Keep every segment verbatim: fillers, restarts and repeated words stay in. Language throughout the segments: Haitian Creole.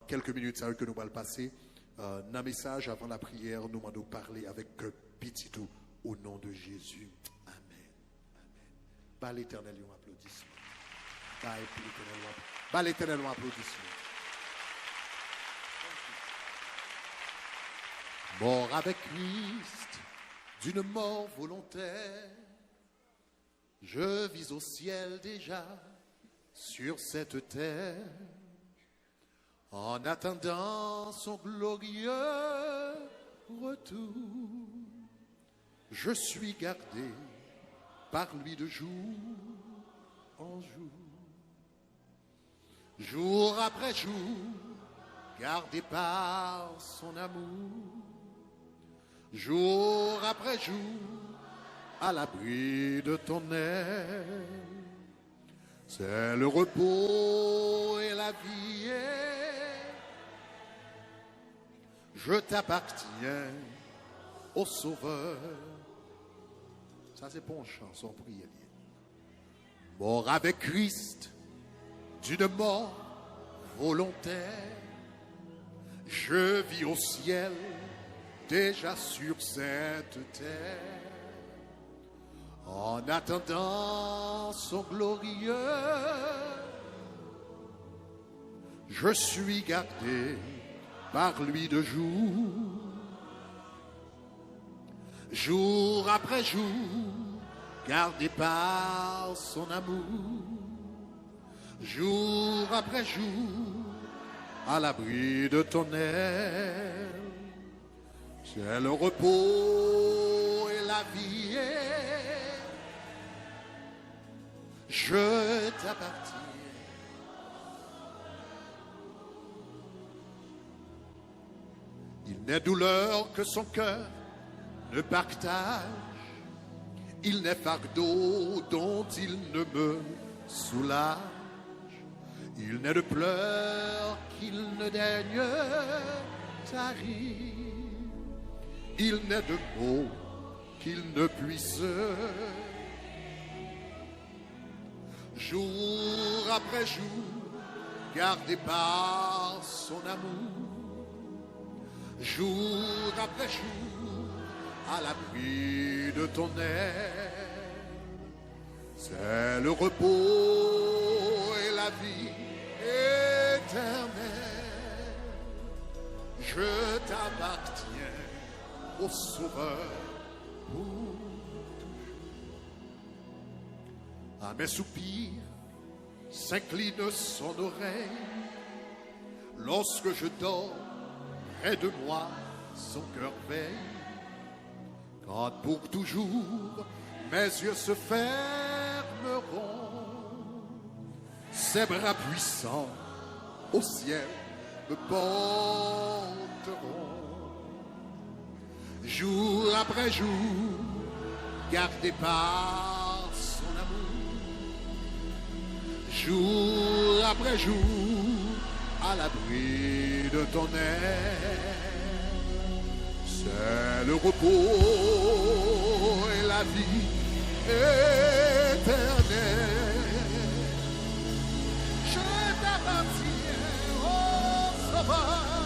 kèlke minit sa yo ke nou pral pase, euh, nan mesaj, avan lapriyè, nou mande w pale avèk pitit ou, o non de Jezi. Amèn. Amèn. Ba Letènèl yon aplodisman. Ba Letènèl yon apl-, ba Letènèl yon aplodisman. Mort avec Christ, d'une mort volontaire, je vis au ciel déjà, sur cette terre, en attendant son glorieux retour. Je suis gardé par lui de jour en jour. Jour après jour, gardé par son amour. Jour après jour, à l'abri de ton aile. C'est le repos et la vie est, je t'appartiens, ô Sauveur. Sa se pa yon chan, se yon priyè li ye. Mort avec Christ, d'une mort volontaire, je vis au ciel, déjà sur cette terre. En attendant son glorieux, je suis gardé par lui de jour. Jour après jour, gardé par son amour. Jour après jour, à l'abri de ton aile. C'est le repos et la vie est, je t'appartiens. Il n'est douleur que son cœur ne partage. Il n'est fardeau dont il ne me soulage. Il n'est de pleurs qu'il ne daigne tarir. Il n'est de maux qu'il ne puisse. Jour après jour, gardé par son amour. Jour après jour, à l'abri de ton aile. C'est le repos et la vie éternelle. Je t'appartiens, ô Sauveur, pour toujours. À mes soupirs s'incline son oreille. Lorsque je dors, près de moi, son cœur veille. Quand pour toujours mes yeux se fermeront, ses bras puissants au ciel me porteront. Jour après jour, gardé par son amour. Jour après jour, à l'abri de ton aile. C'est le repos et la vie éternelle. Je t'appartiens, ô Sauveur.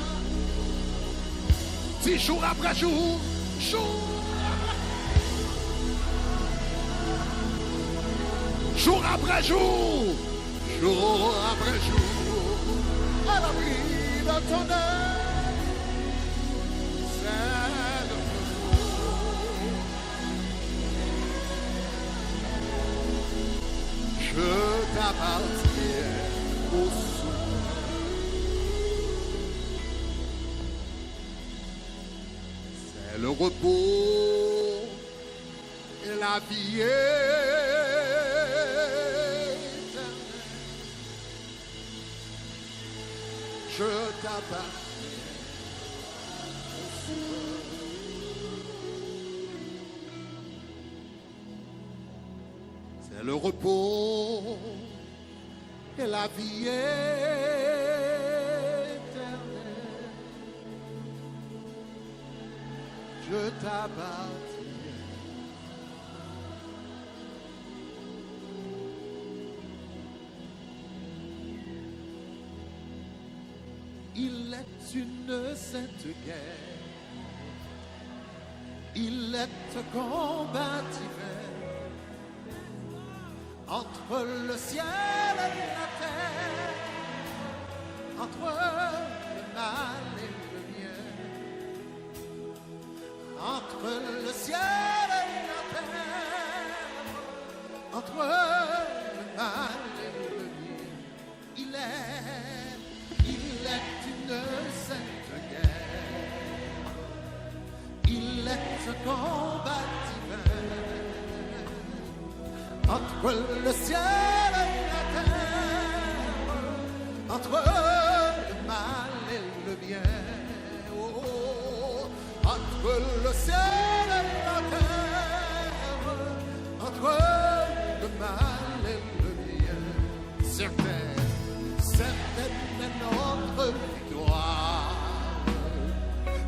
Dis jour après jour, jour après jour, jour après jour, à l'abri de ton aile. C'est le repos. Je t'appartiens, ô Sauveur. C'est le repos et la vie éternelle. Je t'appartiens, ô Sauveur. C'est le repos et la vie éternelle. Je t'appartiens. Il est une sainte guerre. Il est un combat divin entre le ciel et la terre, entre le mal et le bien, entre le ciel et la terre, entre le mal et le bien. Il est, il est une sainte guerre. Il est un combat divin entre le ciel et la terre, entre le mal et le bien. Oh, entre le ciel et la terre, entre le mal et le bien. Certaines, certaines est notre victoire.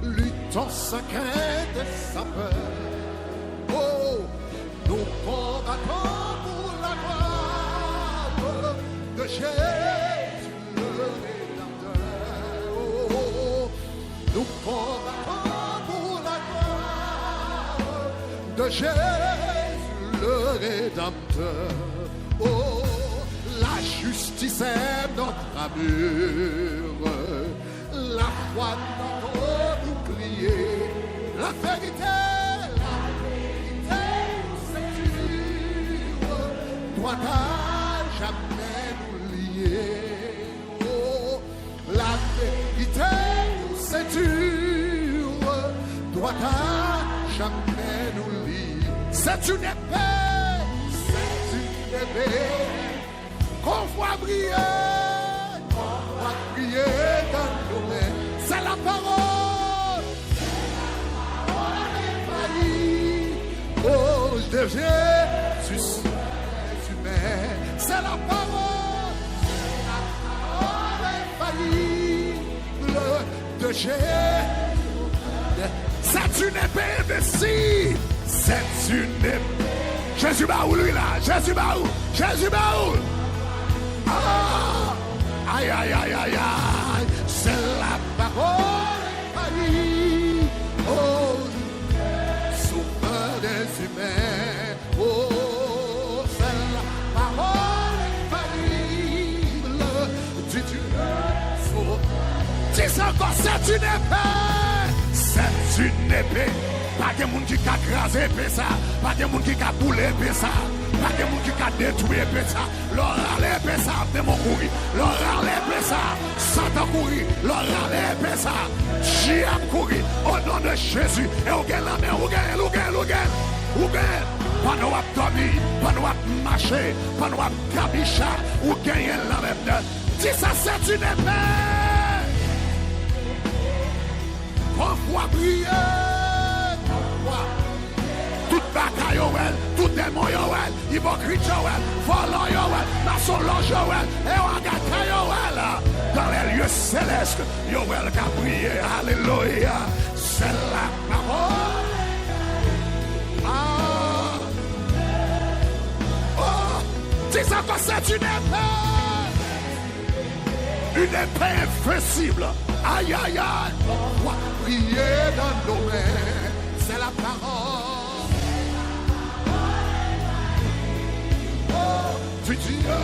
Luttons sans crainte et sans peur. Oh, nous combattons pour la gloire de Jésus le Rédempteur. Oh, nous combattons pour la gloire de Jésus le Rédempteur. Oh, la justice est notre armure, la foi notre bouclier, la vérité, la vérité nous ceinture, doit à jamais nous lier. Oh, la vérité nous ceinture, doit à jamais nous lier. C'est une épée, c'est une épée qu'on voit briller, qu'on voit briller dans nos mains. C'est la parole. Oh, je deviens juste humain. C'est la parole. La parole infaillible de Jésus. C'est une épée invincible. C'est une épée. Jezi ba ou li la. Jezi ba ou. Jezi ba ou. Ah! Ay, ay, ay, ay, ay. C'est la parole. Aïe, oh, sauveur des humains, oh, c'est la parole infaillible du Dieu sauveur. Dis encore, c'est une épée, c'est une épée. Pa gen moun ki ka kraze epe sa, pa gen moun ki ka boule epe sa, pa gen moun ki ka detwi epe sa. Lè w rale epe sa, demon kouri. Lè w rale epe sa, Satan kouri. Lè w rale epe sa, dyab kouri. O non de Jezi. E ou gen l nan men w, ou gen l, ou gen l, ou gen l, ou gen l. Pandan w ap dòmi, pandan w ap mache, pandan w ap kabicha, ou genyen l nan men w. Di sa, c'est une épée. Konfwa priye, konfwa. Tout baka yo wè l, tout demon yo wè l, ipokrit yo wè l, vòlò yo wè l, masonlòj yo wè l, e wagata yo wè l. Dans les lieux célestes, yo wè l ka priye. Alelouya. C'est la parole. Ah. Oh, dis encore, c'est une épée. Une épée invincible. Aïe, aïe, aïe. On va prier dans nos mains. C'est la parole. Oh, du Dieu.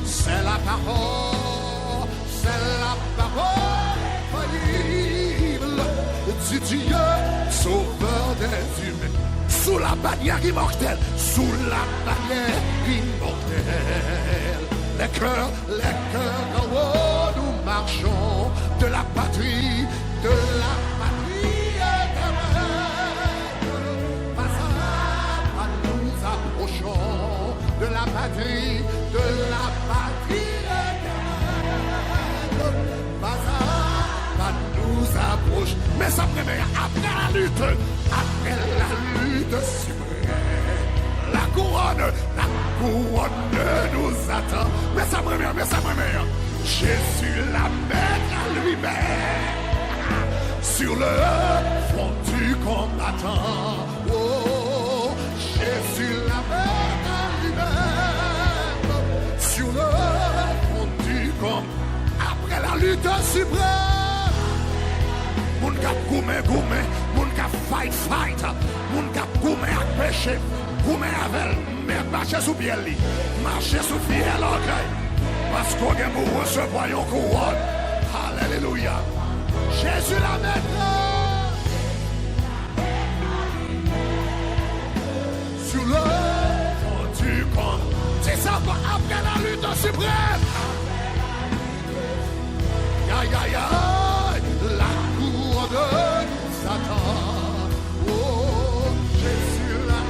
C'est la parole. C'est la parole infaillible du Dieu, sauveur des humains. Sous la bannière immortelle, sous la bannière immortelle, les cœurs, les cœurs en haut, nous marchons de la patrie, de la patrie éternelle. Pas à pas nous approchons de la patrie, de la patrie éternelle. Pas à pas nous approchons. Men sa m renmen, après la lutte, après la lutte suprême, la couronne, la couronne nous attend. Men sa m renmen, men sa m renmen. Jésus la mettre à lui-même sur le front du combattant. Oh, Jésus la mettre à lui-même sur le front du combattant. Après la lutte, Te siprèm. Moun k ap goumen, goumen. Moun k ap fight, fight. Moun k ap goumen ak peche, goumen avè l. Mèt mache sou pye li. Mache sou fyèl ògèy. Paske w gen pou w resevwa yon kouwòn. Alelouya. Jezi la mèt. Sur le front du camp. Dis ça encore, après la lutte suprême. Aïe, aïe, aïe, la couronne nous attend. Oh, Jésus, la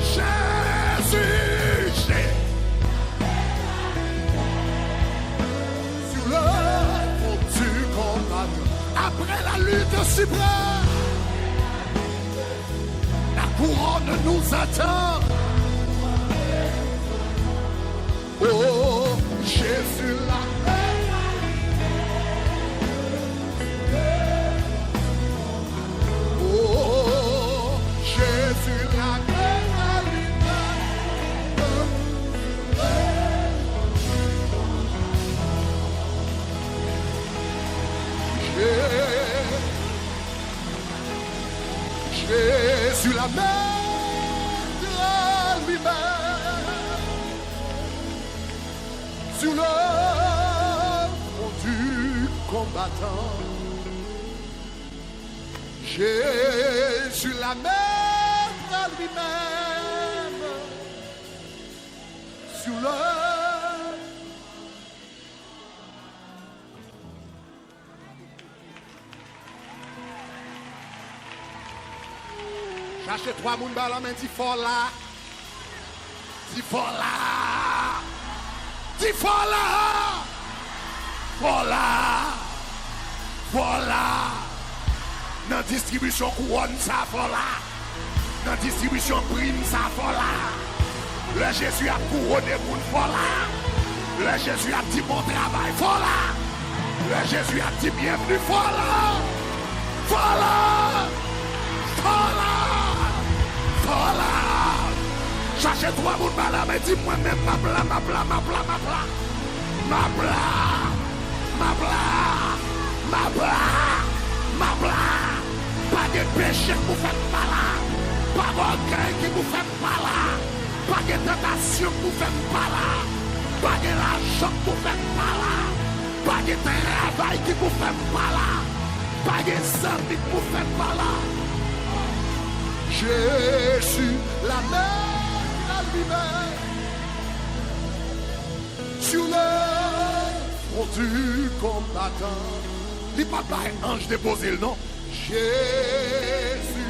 Jésus, Jésus. Sur le front du combat, après la lutte suprême, la couronne nous attend. Oh, Jésus, la Oh, Jésus, la Jésus, la mèt lui-même. Sur le front du combattant. Jésus la mèt lui-même sur le Chache twa moun ba lanmen, di fò la. Di fò la. Di fò la. Fò la. Fò la. Nan distribisyon kouwòn sa, fò la. Nan distribisyon prim sa, fò la. Lè Jezi ap kouwone moun, fò la. Lè Jezi ap di bon travay, fò la. Lè Jezi ap di byenvni, fò la. Fò la. Fò la. Fò la. Chache twa moun ba lanmen, di mwen menm m ap la, m ap la, m ap la, m ap la. M ap la. M ap la. M ap la. M ap la. Pa gen peche k pou fè m pa la. Pa gen ògèy ki pou fè m pa la. Pa gen tantasyon k pou fè m pa la. Pa gen lajan k pou fè m pa la. Pa gen travay ki pou fè m pa la. Pa gen zanmi k pou fè m pa la. Jezi la mèt li menm. Sur le front du combattant. Li pa bay anj depoze l non. Jezi.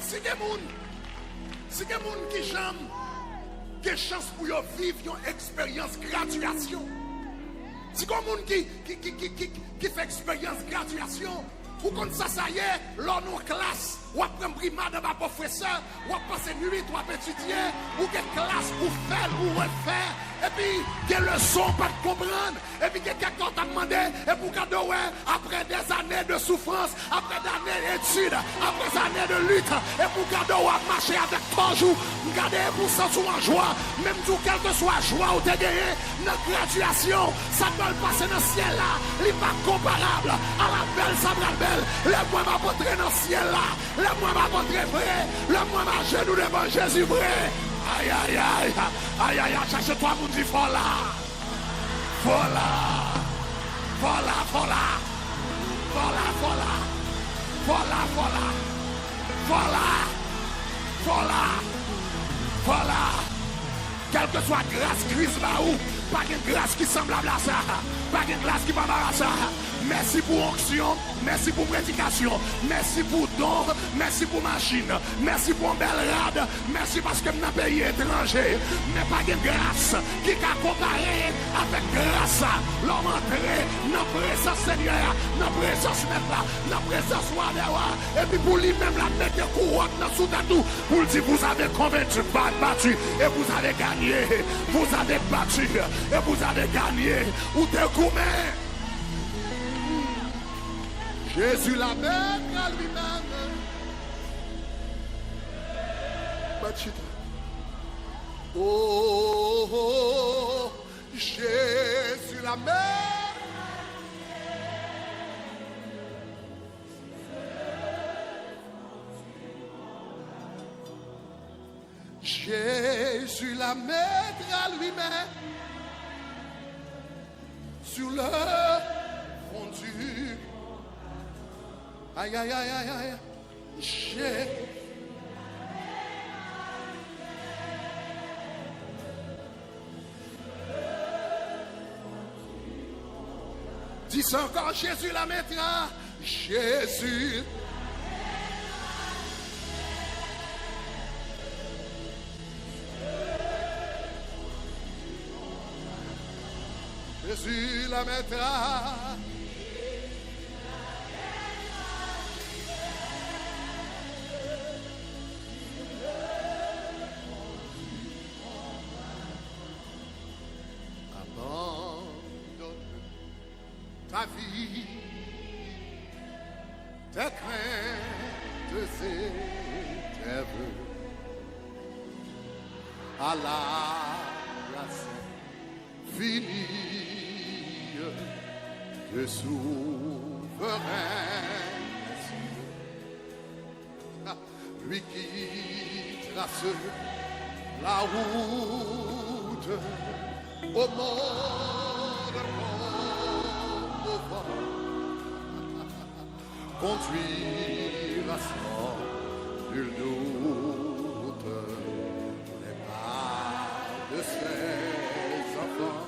Si gen moun, si gen moun ki janm gen chans pou yo viv yon eksperyans gradyasyon, si gen moun ki, ki, ki, ki, ki, ki fè eksperyans gradyasyon, ou konn sa sa ye, lè w nan klas, w ap pran brimed anba pwofesè, w ap pase nuit, w ap etidye, ou gen klas, ou fè l, ou refè, epi gen leson w pa t konprann, epi gen kèk tan w t ap mande, epi w gade w wè, après des années de souffrance, après des années d'études, après des années de lutte, epi w gade w ap mache avèk kòj ou, m gade epi w santi w an jwa, men m di w kèlkeswa jwa ou te genyen nan gradyasyon, sa k pral pase nan syèl la, li pa konparab a la bèl sa pral bèl, lè mwen m ap antre nan syèl la, lè mwen m ap antre vre, lè mwen m ajenou devan Jezi vre. Ayayay, ayayay, chache twa moun di fò la. Fò la. Fò la, fò la. Fò la, fò la. Fò la, fò la. Fò la. Fò la. Fò la. Kèlkeswa gras Kris ba ou, pa gen gras ki sanblab a sa. Pa gen gras ki pa mal a sa. Mèsi pou onksyon, mèsi pou predikasyon, mèsi pou don, mèsi pou machin, mèsi pou yon bèl rad, mèsi paske m nan peyi etranje. Men pa gen gras ki ka konpare avèk gras sa. Lè w antre nan prezans Senyè a, nan prezans Mèt la, nan prezans Wa dè wa, epi pou li menm l ap mete kouwòn nan sou tèt ou, pou l di, vous avez convaincu, ba-, battu, et vous avez gagné. Vous avez battu, et vous avez gagné. Ou te goumen. Jésus la maître à lui-même. Machita. Oh, Jésus la maître. Jésus la maître à lui-même sur le fond du. Aïe, aïe, aïe, aïe, aïe. J'ai. Dis encore, Jésus la maître. Jésus. Jésus la maître. Abandonne ta vie, tes craintes et tes vœux à la grâce infinie de souverain Dieu. Lui qui trace la route au monde comme au vent, conduira sans nul doute les pas de ses enfants.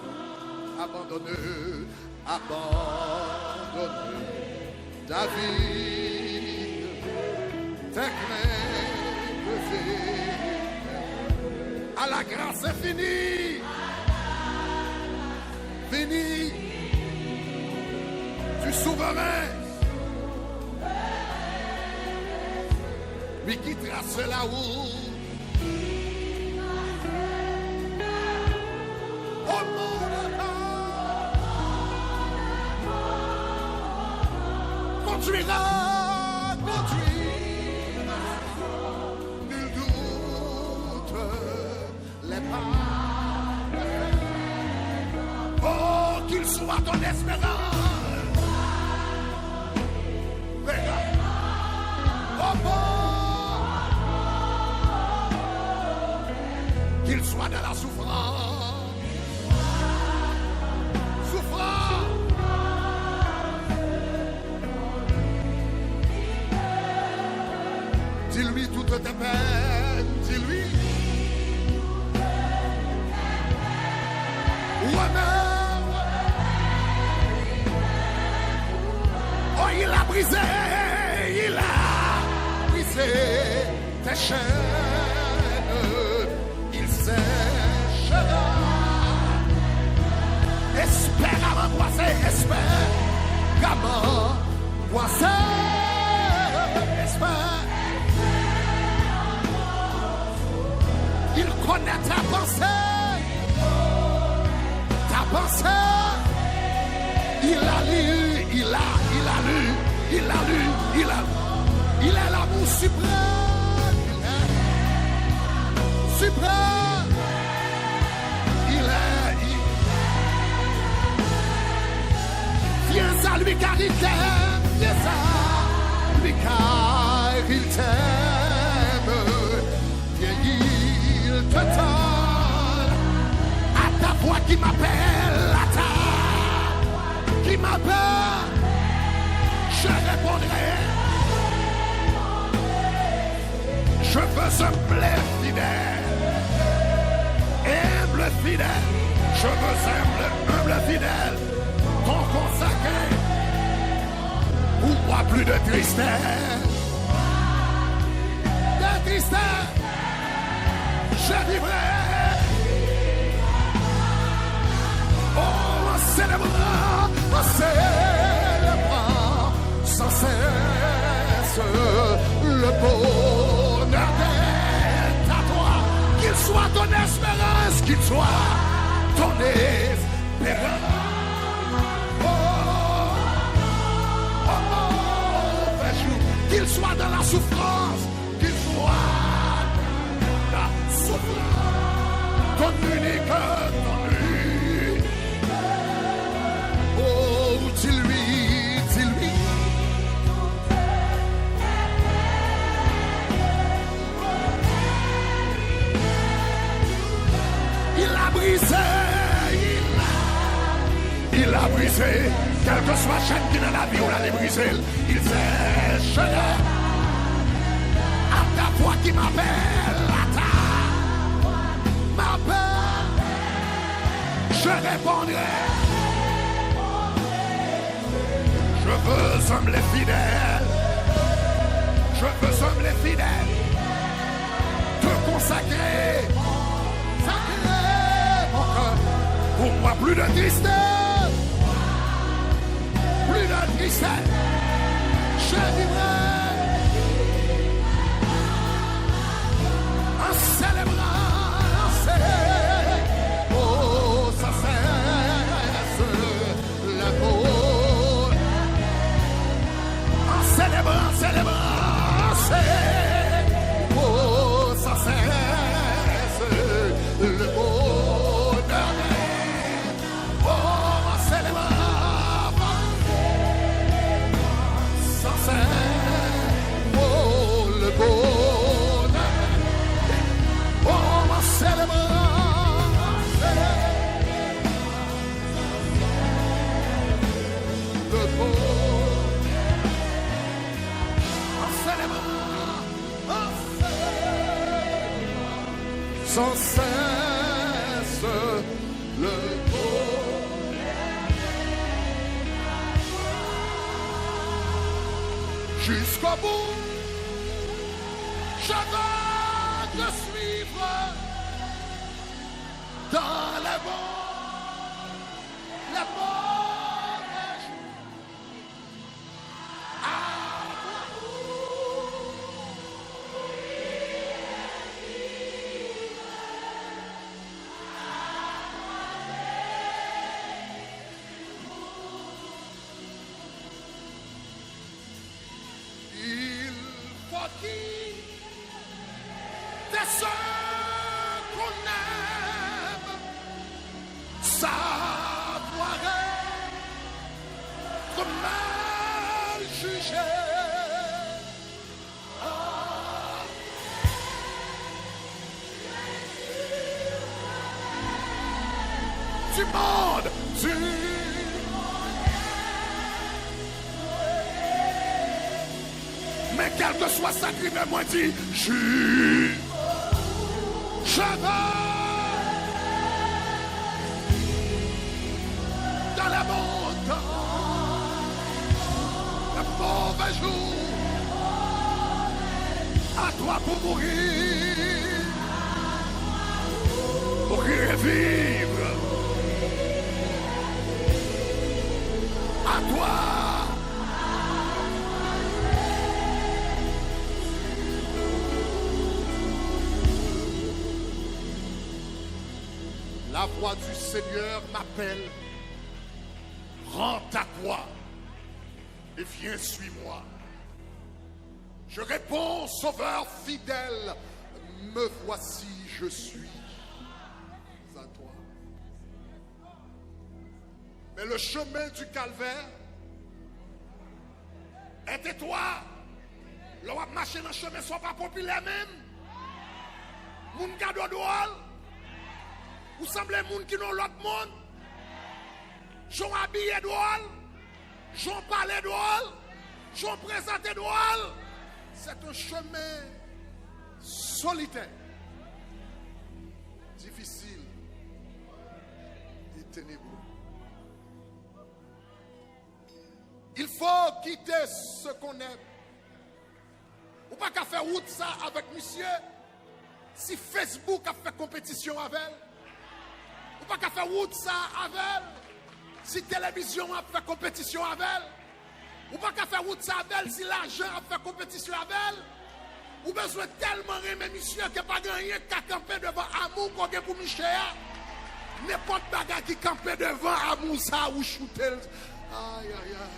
Abandonne, abandonne ta vie, tes craintes et à la grâce infinie. Vini du souverain, lui qui trace la route. Oh mon Dieu, conduira, conduira, nul doute, les pas. Oh, qu'il soit ton espérance. Oh, oh. Qu'il soit dans la souffrance. Souffrance. Dis-lui toutes tes peines, dis-lui. Remets. Oh, il a brisé, il a brisé tes chaînes. Il séchera. Espère angoissé, espère gamin. Voici, espère. Il connaît ta pensée, ta pensée. Il a lu, il a, il a lu, il a lu, il a lu. Il est l'amour suprême. Suprême. Il est, il, viens à lui car il t'aime, viens à lui car il t'aime, viens, il te tend. À ta voix qui m'appelle, à ta voix qui m'appelle, je répondrai. Je veux humble et fidèle. Humble et fidèle. Je veux humble, humble et fidèle. Ton consacré. Pour moi, plus de tristesse. De tristesse. Je vivrai. Oh, en célébrant, en célébrant sans cesse le bonheur d'être à toi. Qu'il soit ton espérance, qu'il soit ton espérance. Oh, oh, oh, Ton unique, ton unique. Oh, dis-lui, dis-lui. Il a brisé, il a, il a brisé. Quel que soit chaîne qui dans la vie ou la brisé. Il sèchera. À ta voix qui m'appelle, à ta m'appelle, je répondrai. Je veux sembler fidèle. Je veux sembler fidèle. Te consacrer. Sacrer mon cœur. Pour moi, plus de tristesse. Plus de tristesse. Je vivrai en célébrant, en célébrant, oh, sans cesse le bonheur. En célébrant, en célébrant, en célébrant, oh, sans cesse le bonheur. Oh, en célébrant, sans cesse, oh, le bonheur. Oh, en célébrant, le bonheur. En célébrant, en célébrant, sans cesse le bonheur. Jusqu'au bout, je veux te suivre dans les bons, les mauvais jours. Il faut quitter ce qu'on aime, savoir être mal jugé. Du monde, du monde. Men kèlkeswa sa k rive, mwen di, je, je veux dans les bons temps, les mauvais jours, à toi pour mourir, mourir et vivre. À toi. La voix du Seigneur m'appelle. Prends ta croix et viens, suis-moi. Je réponds, Sauveur fidèle, me voici, je suis à toi. Mais le chemin du calvaire est étroit. Lè w ap mache nan chemen sa, w pa popilè menm. Moun gade w dwòl. Ou sanble moun ki nan lòt monn. Jan w abiye dwòl. Jan w pale dwòl. Jan w prezante dwòl. C'est un chemin solitaire, difficile et ténébreux. Il faut quitter ce qu'on aime. Ou pa ka fè wout sa avèk misye si Facebook ap fè konpetisyon avè l. Ou pa ka fè wout sa avè l si televizyon ap fè konpetisyon avè l. Ou pa ka fè wout sa avè l si lajan ap fè konpetisyon avè l. Ou bezwen tèlman renmen misye ke pa gen anyen k ka kanpe devan amou ke w gen pou misye a. Nenpòt bagay ki kanpe devan amou sa a, ou choute l. Ay, ay, ay.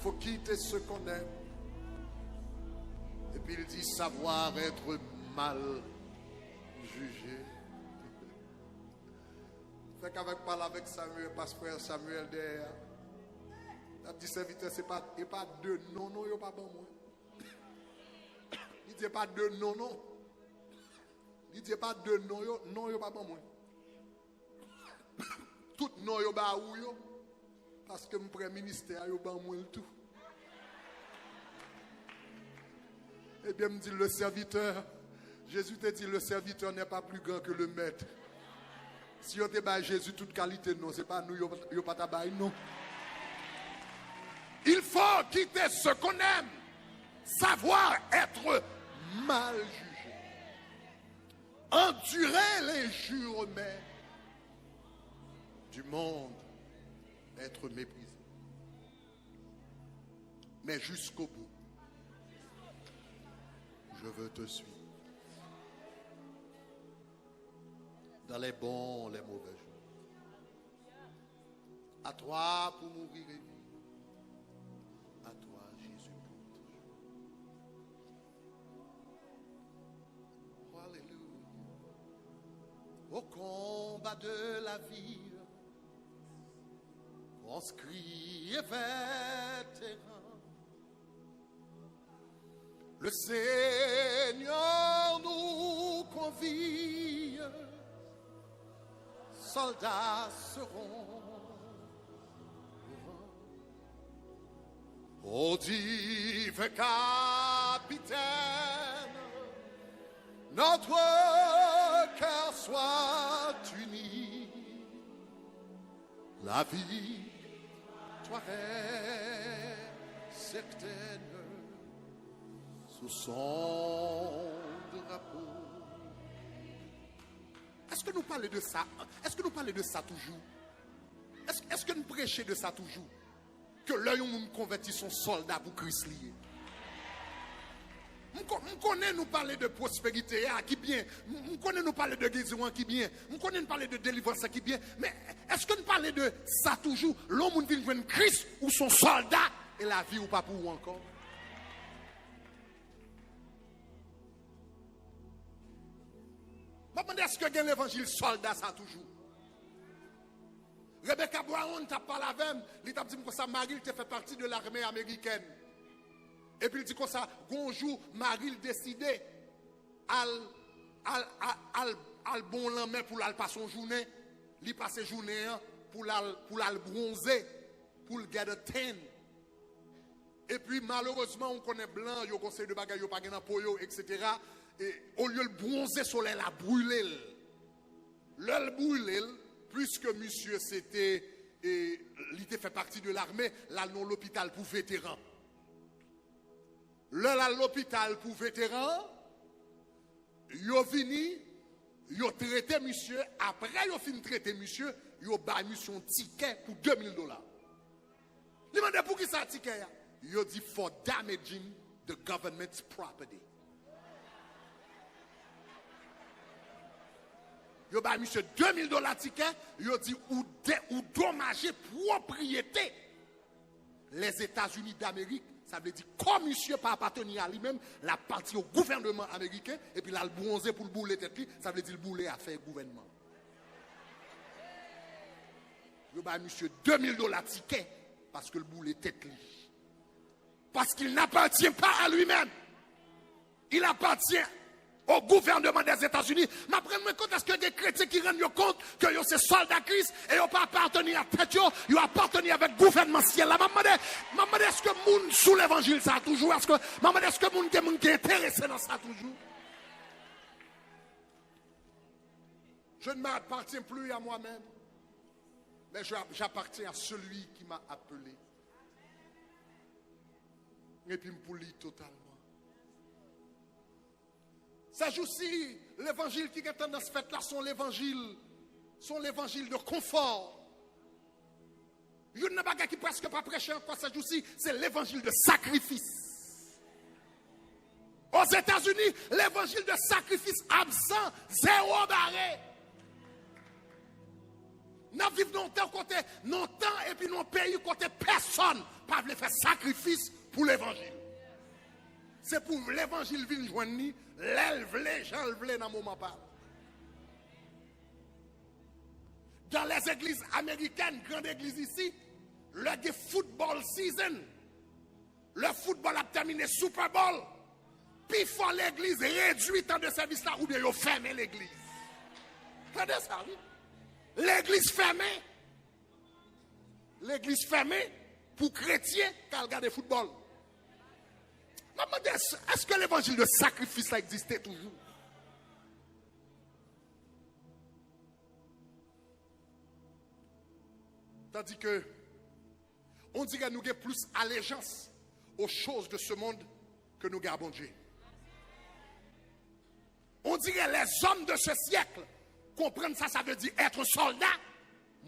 Faut quitter ce qu'on aime. Et puis il dit savoir être mal jugé. Nèg avèk pale avèk Samuel, pas frè Samuel dèyè a. L ap di sèvitè, se pa, e pa de non, non, yo pa ban mwen. Li di, e pa de non, non. Li di, e pa de non, yo, non, yo pa ban mwen. Tout non yo ba ou yo, paske m prè ministè a, yo ban mwen l tou. Ebyen, m di, le serviteur, Jezi te di, le serviteur n'est pas plus grand que le maître. Si yo te bay Jezi tout kalite non, se pa nou yo, yo pa ta bay non. Il faut quitter ce qu'on aime, savoir être mal jugé, endurer l'injure, mais du monde être méprisé. Mais jusqu'au bout, je veux te suivre. Dans les bons, les mauvais jours. À toi pour mourir et vivre. À toi, Jésus, pour toujours. Alléluia. Au combat de la vie, conscrits et vétérans, le Seigneur nous convie, soldats seront au rang. Ô divin capitaine, notre cœur soit uni. La victoire est certaine sous son drapeau. Èske nou pale de sa? Èske nou pale de sa toujou? Èske, èske n preche de sa toujou? Ke lè yon moun konvèti, se yon sòlda pou Kris li ye. M ko-, m konnen nou pale de pwosperite a ki byen. M, m konnen nou pale de gerizon an ki byen. M konnen n pale de delivrans an ki byen. Men èske n pale de sa toujou? Lè yon moun vin jwenn Kris, ou se yon sòlda e lavi ou pa pou ou ankò. M ap mande, èske gen levanjil sòlda sa toujou? Rebecca Brown t ap pale avè m, li t ap di m konsa, mari l te fè pati de l'armée américaine. Epi l di konsa, gon jou, mari l deside al, al, al, al, al bon lanmè pou l al pase yon jounen. Li pase jounen an pou l al, pou l al bwonze, pou l get a tan. Epi, malerezman, ou konnen blan, yo gon seri de bagay yo pa gen nan po yo, etsetera. E, olye l bwonze, solèy la brile l. Lè l brile l, piske misye se te, e, li te fè pati de lame, l al nan lopital pou veteran. Lè l al lopital pou veteran, yo vini, yo trete misye, apre yo fin trete misye, yo bay misye yon tikè pou de mil dola. Li mande, poukisa tikè a? Yo di, for damaging the government's property. Yo bay misye de mil dola tikè, yo di, ou de-, ou domaje pwopriyete Lèzetazini Damerik, sa vle di kò misye pa apateni a li menm, l apatyen o gouvènman ameriken, epi l al bwonze pou l boule tèt li, sa vle di l boule afè gouvènman. Yo bay misye de mil dola tikè paske l boule tèt li. Parce qu'il n'appartient pas à lui-même. Il appartient au gouvernement des États-Unis. M ap rann mwen kont, èske gen kretyen ki rann yo kont ke yo se sòlda Kris e yo pa apateni a tèt yo, yo apateni avèk gouvènman syèl la? M ap mande, m ap mande, èske moun sou levanjil sa toujou? Èske, m ap mande, èske moun gen, moun ki enterese nan sa toujou? Je ne m'appartiens plus à moi-même, mais je, j'appartiens à celui qui m'a appelé. Epi m pou li totalman. Sèjousi, levanjil ki gen tandans fèt la, se yon levanjil, se yon levanjil de konfò. Youn nan bagay ki prèske pa preche ankò sèjousi, se levanjil de sakrifis. Ozetazini, levanjil de sakrifis absan, zewo bare. N ap viv nan yon tan kote, nan yon tan epi nan yon peyi kote pèsonn pa vle fè sakrifis pou levanjil. Se pou levanjil vin jwenn li lè l vle, jan l vle, nan moman pa l. Dans les églises américaines, grann legliz isi, lè gen football season, lè foutbòl ap tèmine Super Bowl, pifò legliz redui tan de sèvis la oubyen yo fèmen legliz. Tande sa, wi. Legliz fèmen. Legliz fèmen pou kretyen k al gade foutbòl. M ap mande, èske levanjil de sakrifis la egziste toujou? Tandis que on dirait nou gen plis alejans aux choses de ce monde ke nou gen a Bondye. On dirait les hommes de ce siècle konprann sa sa vle di être soldat.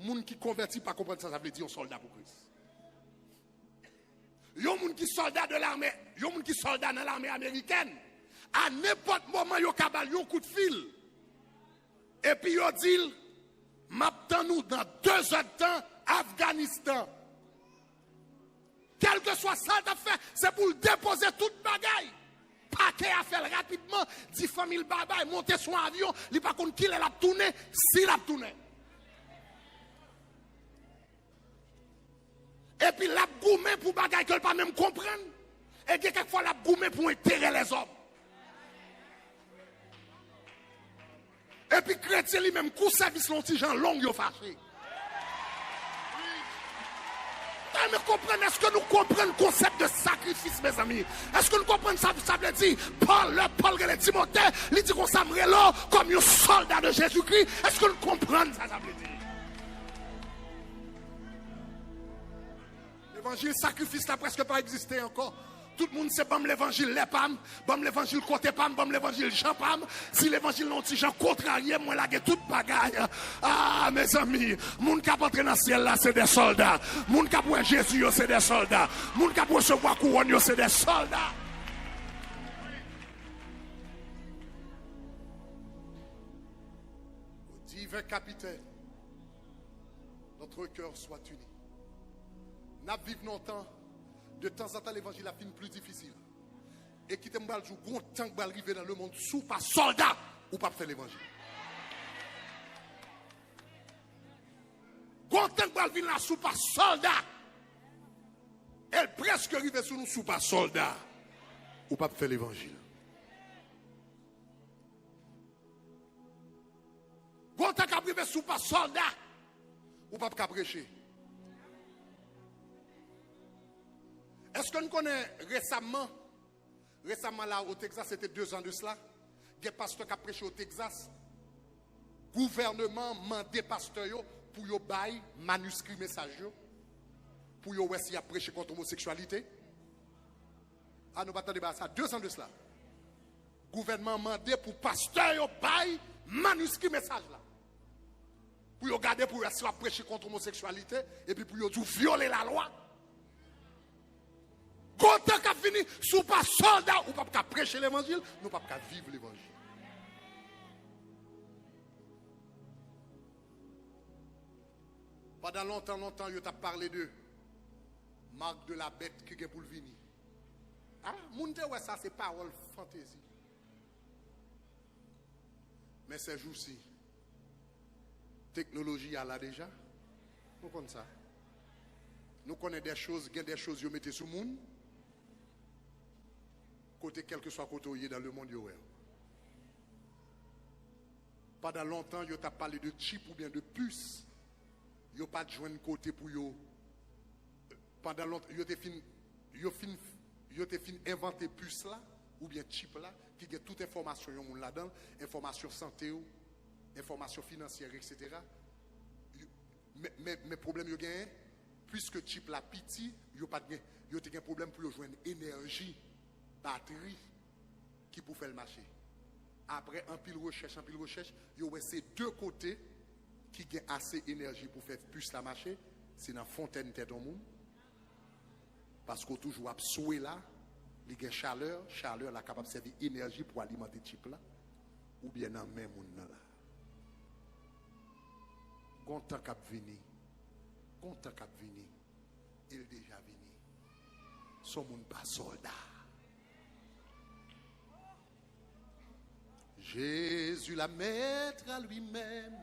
Moun ki konvèti pa konprann sa sa vle di yon sòlda pou Kris. Yon moun ki sòlda de l'armée, yon moun ki sòlda nan lame amerikèn, a nenpòt moman yo ka ba l yon kout fil. Epi yo di l, "M ap tann ou nan de zè d tan Afganistan." Kèlkeswa sa l t ap fè, se pou l depoze tout bagay. Pake afè l rapidman, di fanmi l babay, monte sou yon avyon, li pa konn kilè l ap tounen, si l ap tounen. Epi l ap goumen pou bagay ke l pa menm konprann. E gen kèk fwa l ap goumen pou enterè lèzòm. Epi kretyen li menm, kou sèvis la yon ti jan long, yo fache. Mwen ta renmen konprann, èske nou konprann konsèp de sakrifis, mezanmi? Èske nou konprann sa sa vle di? Pòl, lè Pòl rele Timote, li di konsa, "M rele w kòm yon sòlda de Jezikri." Èske nou konprann sa sa vle di? Levanjil sakrifis la prèske pa egziste ankò. Tout moun se ban m levanjil lè pa m, ban m levanjil kote pa m, ban m levanjil jan pa m. Si levanjil nan yon ti jan kontrarye m, mwen lage tout bagay. Ah, mezanmi, moun k ap antre nan syèl la, se de sòlda. Moun k ap wè Jezi yo, se de sòlda. Moun k ap resevwa kouwòn yo, se de sòlda. Au divin capitaine, notre cœur soit uni. N ap viv nan yon tan, de tanzantan, levanjil ap vin pli difisil. E kite m pral di w, gon tan k pral rive nan lemonn, si w pa sòlda, ou p ap fè levanjil. Gon tan k pral vin la, si w pa sòlda. E l prèske rive sou nou, si w pa sòlda, ou p ap fè levanjil. Gon tan k ap rive, si w pa sòlda, ou p ap ka preche. Èske n konnen resaman, resaman la o Texas, se te dezan de sila, gen pastè k ap preche o Texas, gouvènman an mande pastè yo pou yo bay maniskri mesaj yo, pou yo wè si y ap preche kont omoseksyalite? A, nou pa t tande bagay sa, dezan de sila. Gouvènman an mande pou pastè yo bay maniskri mesaj la. Pou yo gade pou yo wè si w ap preche kont omoseksyalite, epi pou yo di w vyole lalwa. Gon tan k ap vini, si w pa sòlda, ou p ap ka preche levanjil, nou p ap ka viv levanjil. Pandan lontan, lontan, yo t ap pale de mark de la bèt ki gen pou l vini. Ah, moun te wè sa se pawòl fantezi. Men sèjousi, teknoloji a la deja. Nou konn sa. Nou konnen de choz, gen de choz yo mete sou moun, kote kèlkeswa kote w ye dan lemonn yo wè w. Pandan lontan, yo t ap pale de chip oubyen de pis. Yo pa t jwenn kote pou yo. Pandan lontan, yo te fin, yo fin, yo te fin envante pis la, oubyen chip la, ki gen tout enfòmasyon yon moun ladan l, enfòmasyon sante w, enfòmasyon finansyè, etsetera. Yo, men, men, men pwoblèm yo genyen, piske chip la piti, yo pa t gen, yo te gen pwoblèm pou yo jwenn enèji, batri, ki pou fè l mache. Apre anpil rechèch, anpil rechèch, yo wè se de kote ki gen ase enèji pou fè pis la mache, se nan fontèn tèt yon moun. Paske w toujou ap swe la, li gen chalè, chalè la kapab sèvi enèji pou alimante chip la, oubyen nan men moun nan la. Gon tan k ap vini, gon tan k ap vini, e l deja vini. Son moun pa sòlda. Jésus la mettre à lui-même.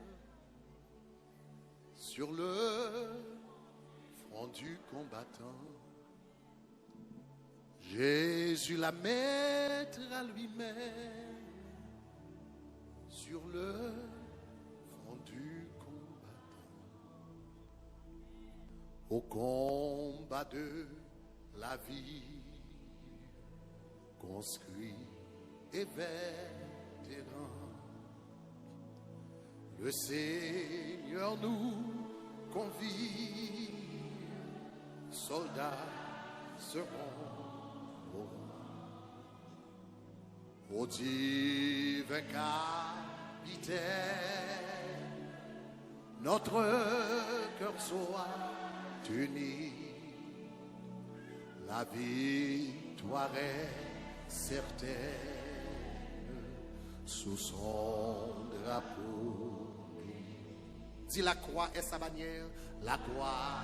Sur le front du combattant, Jésus la mettra lui-même sur le front du combattant. Au combat de la vie, conscrits et vétérans, le Seigneur nous convie, soldats seront au rang. Ô divin capitaine, notre cœur soit uni. La victoire est certaine sous son drapeau. Dis, la croix est sa bannière. La croix,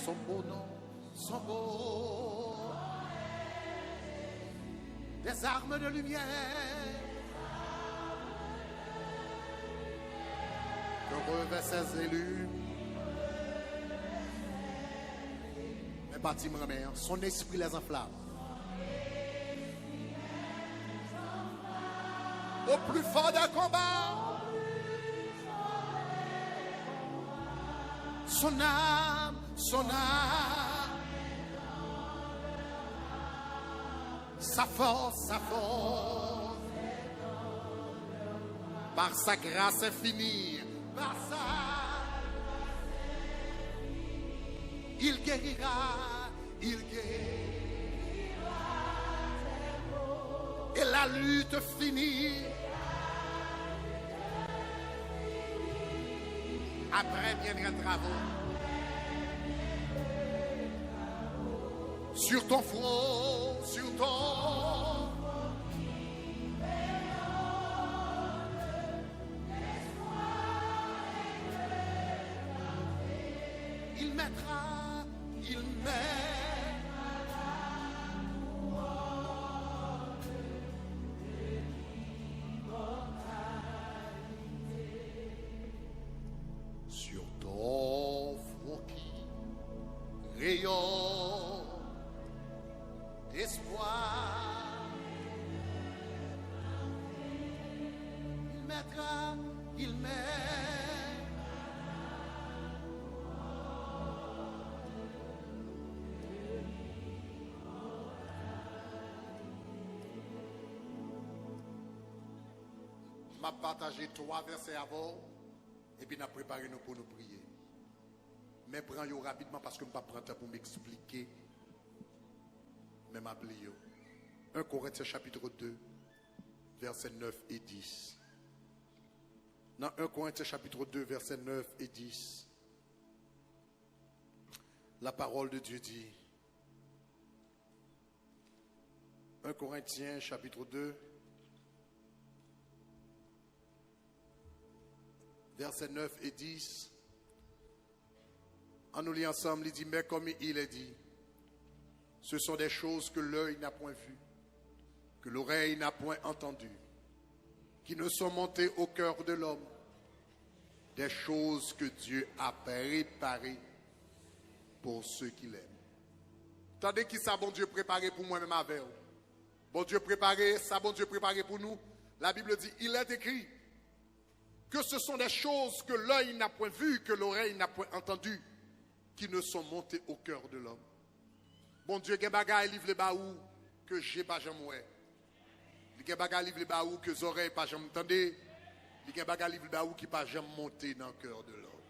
son beau nom, son beau. Des armes de lumière que revêt ses élus. Men pati m renmen an, son esprit les enflamme. Au plus fort des combats, son âme, son âme, sa force, sa force, par sa grâce infinie, par sa, il guérira, il guérira. Et la lutte finie. Après viendra le travail. Sur ton front, sur ton front. Il mettra, il mettra la couronne de l'immortalité sur ton front qui rayonne d'espoir. Il mettra, il mettra. M ap pataje twa vèsè avè w, epi n ap prepare nou pou nou priye. Men pran yo rapidman paske m p ap pran tan pou m eksplike. Men m ap li yo. Un Corinthiens chapitre deux, versets neuf et dix. Dans un Corinthiens chapitre deux, versets neuf et dix, la parole de Dieu dit, un Corinthiens chapitre deux, versets neuf et dix. Ann nou li ansanm, li di, mais comme il est dit, ce sont des choses que l'œil n'a point vues, que l'oreille n'a point entendues, qui ne sont montées au cœur de l'homme, des choses que Dieu a préparées pour ceux qui l'aiment. Tande ki sa Bondye prepare pou mwen menm avè w. Bondye prepare, sa Bondye prepare pou nou. La Bible dit, il est écrit, que ce sont des choses que l'œil n'a point vues, que l'oreille n'a point entendues, qui ne sont montées au cœur de l'homme. Bondye gen bagay li vle ba ou ke je pa janm wè. Li gen bagay li vle ba ou ke zòrèy pa janm tande. Li gen bagay li vle ba ou ki pa janm monte nan kè de lòm.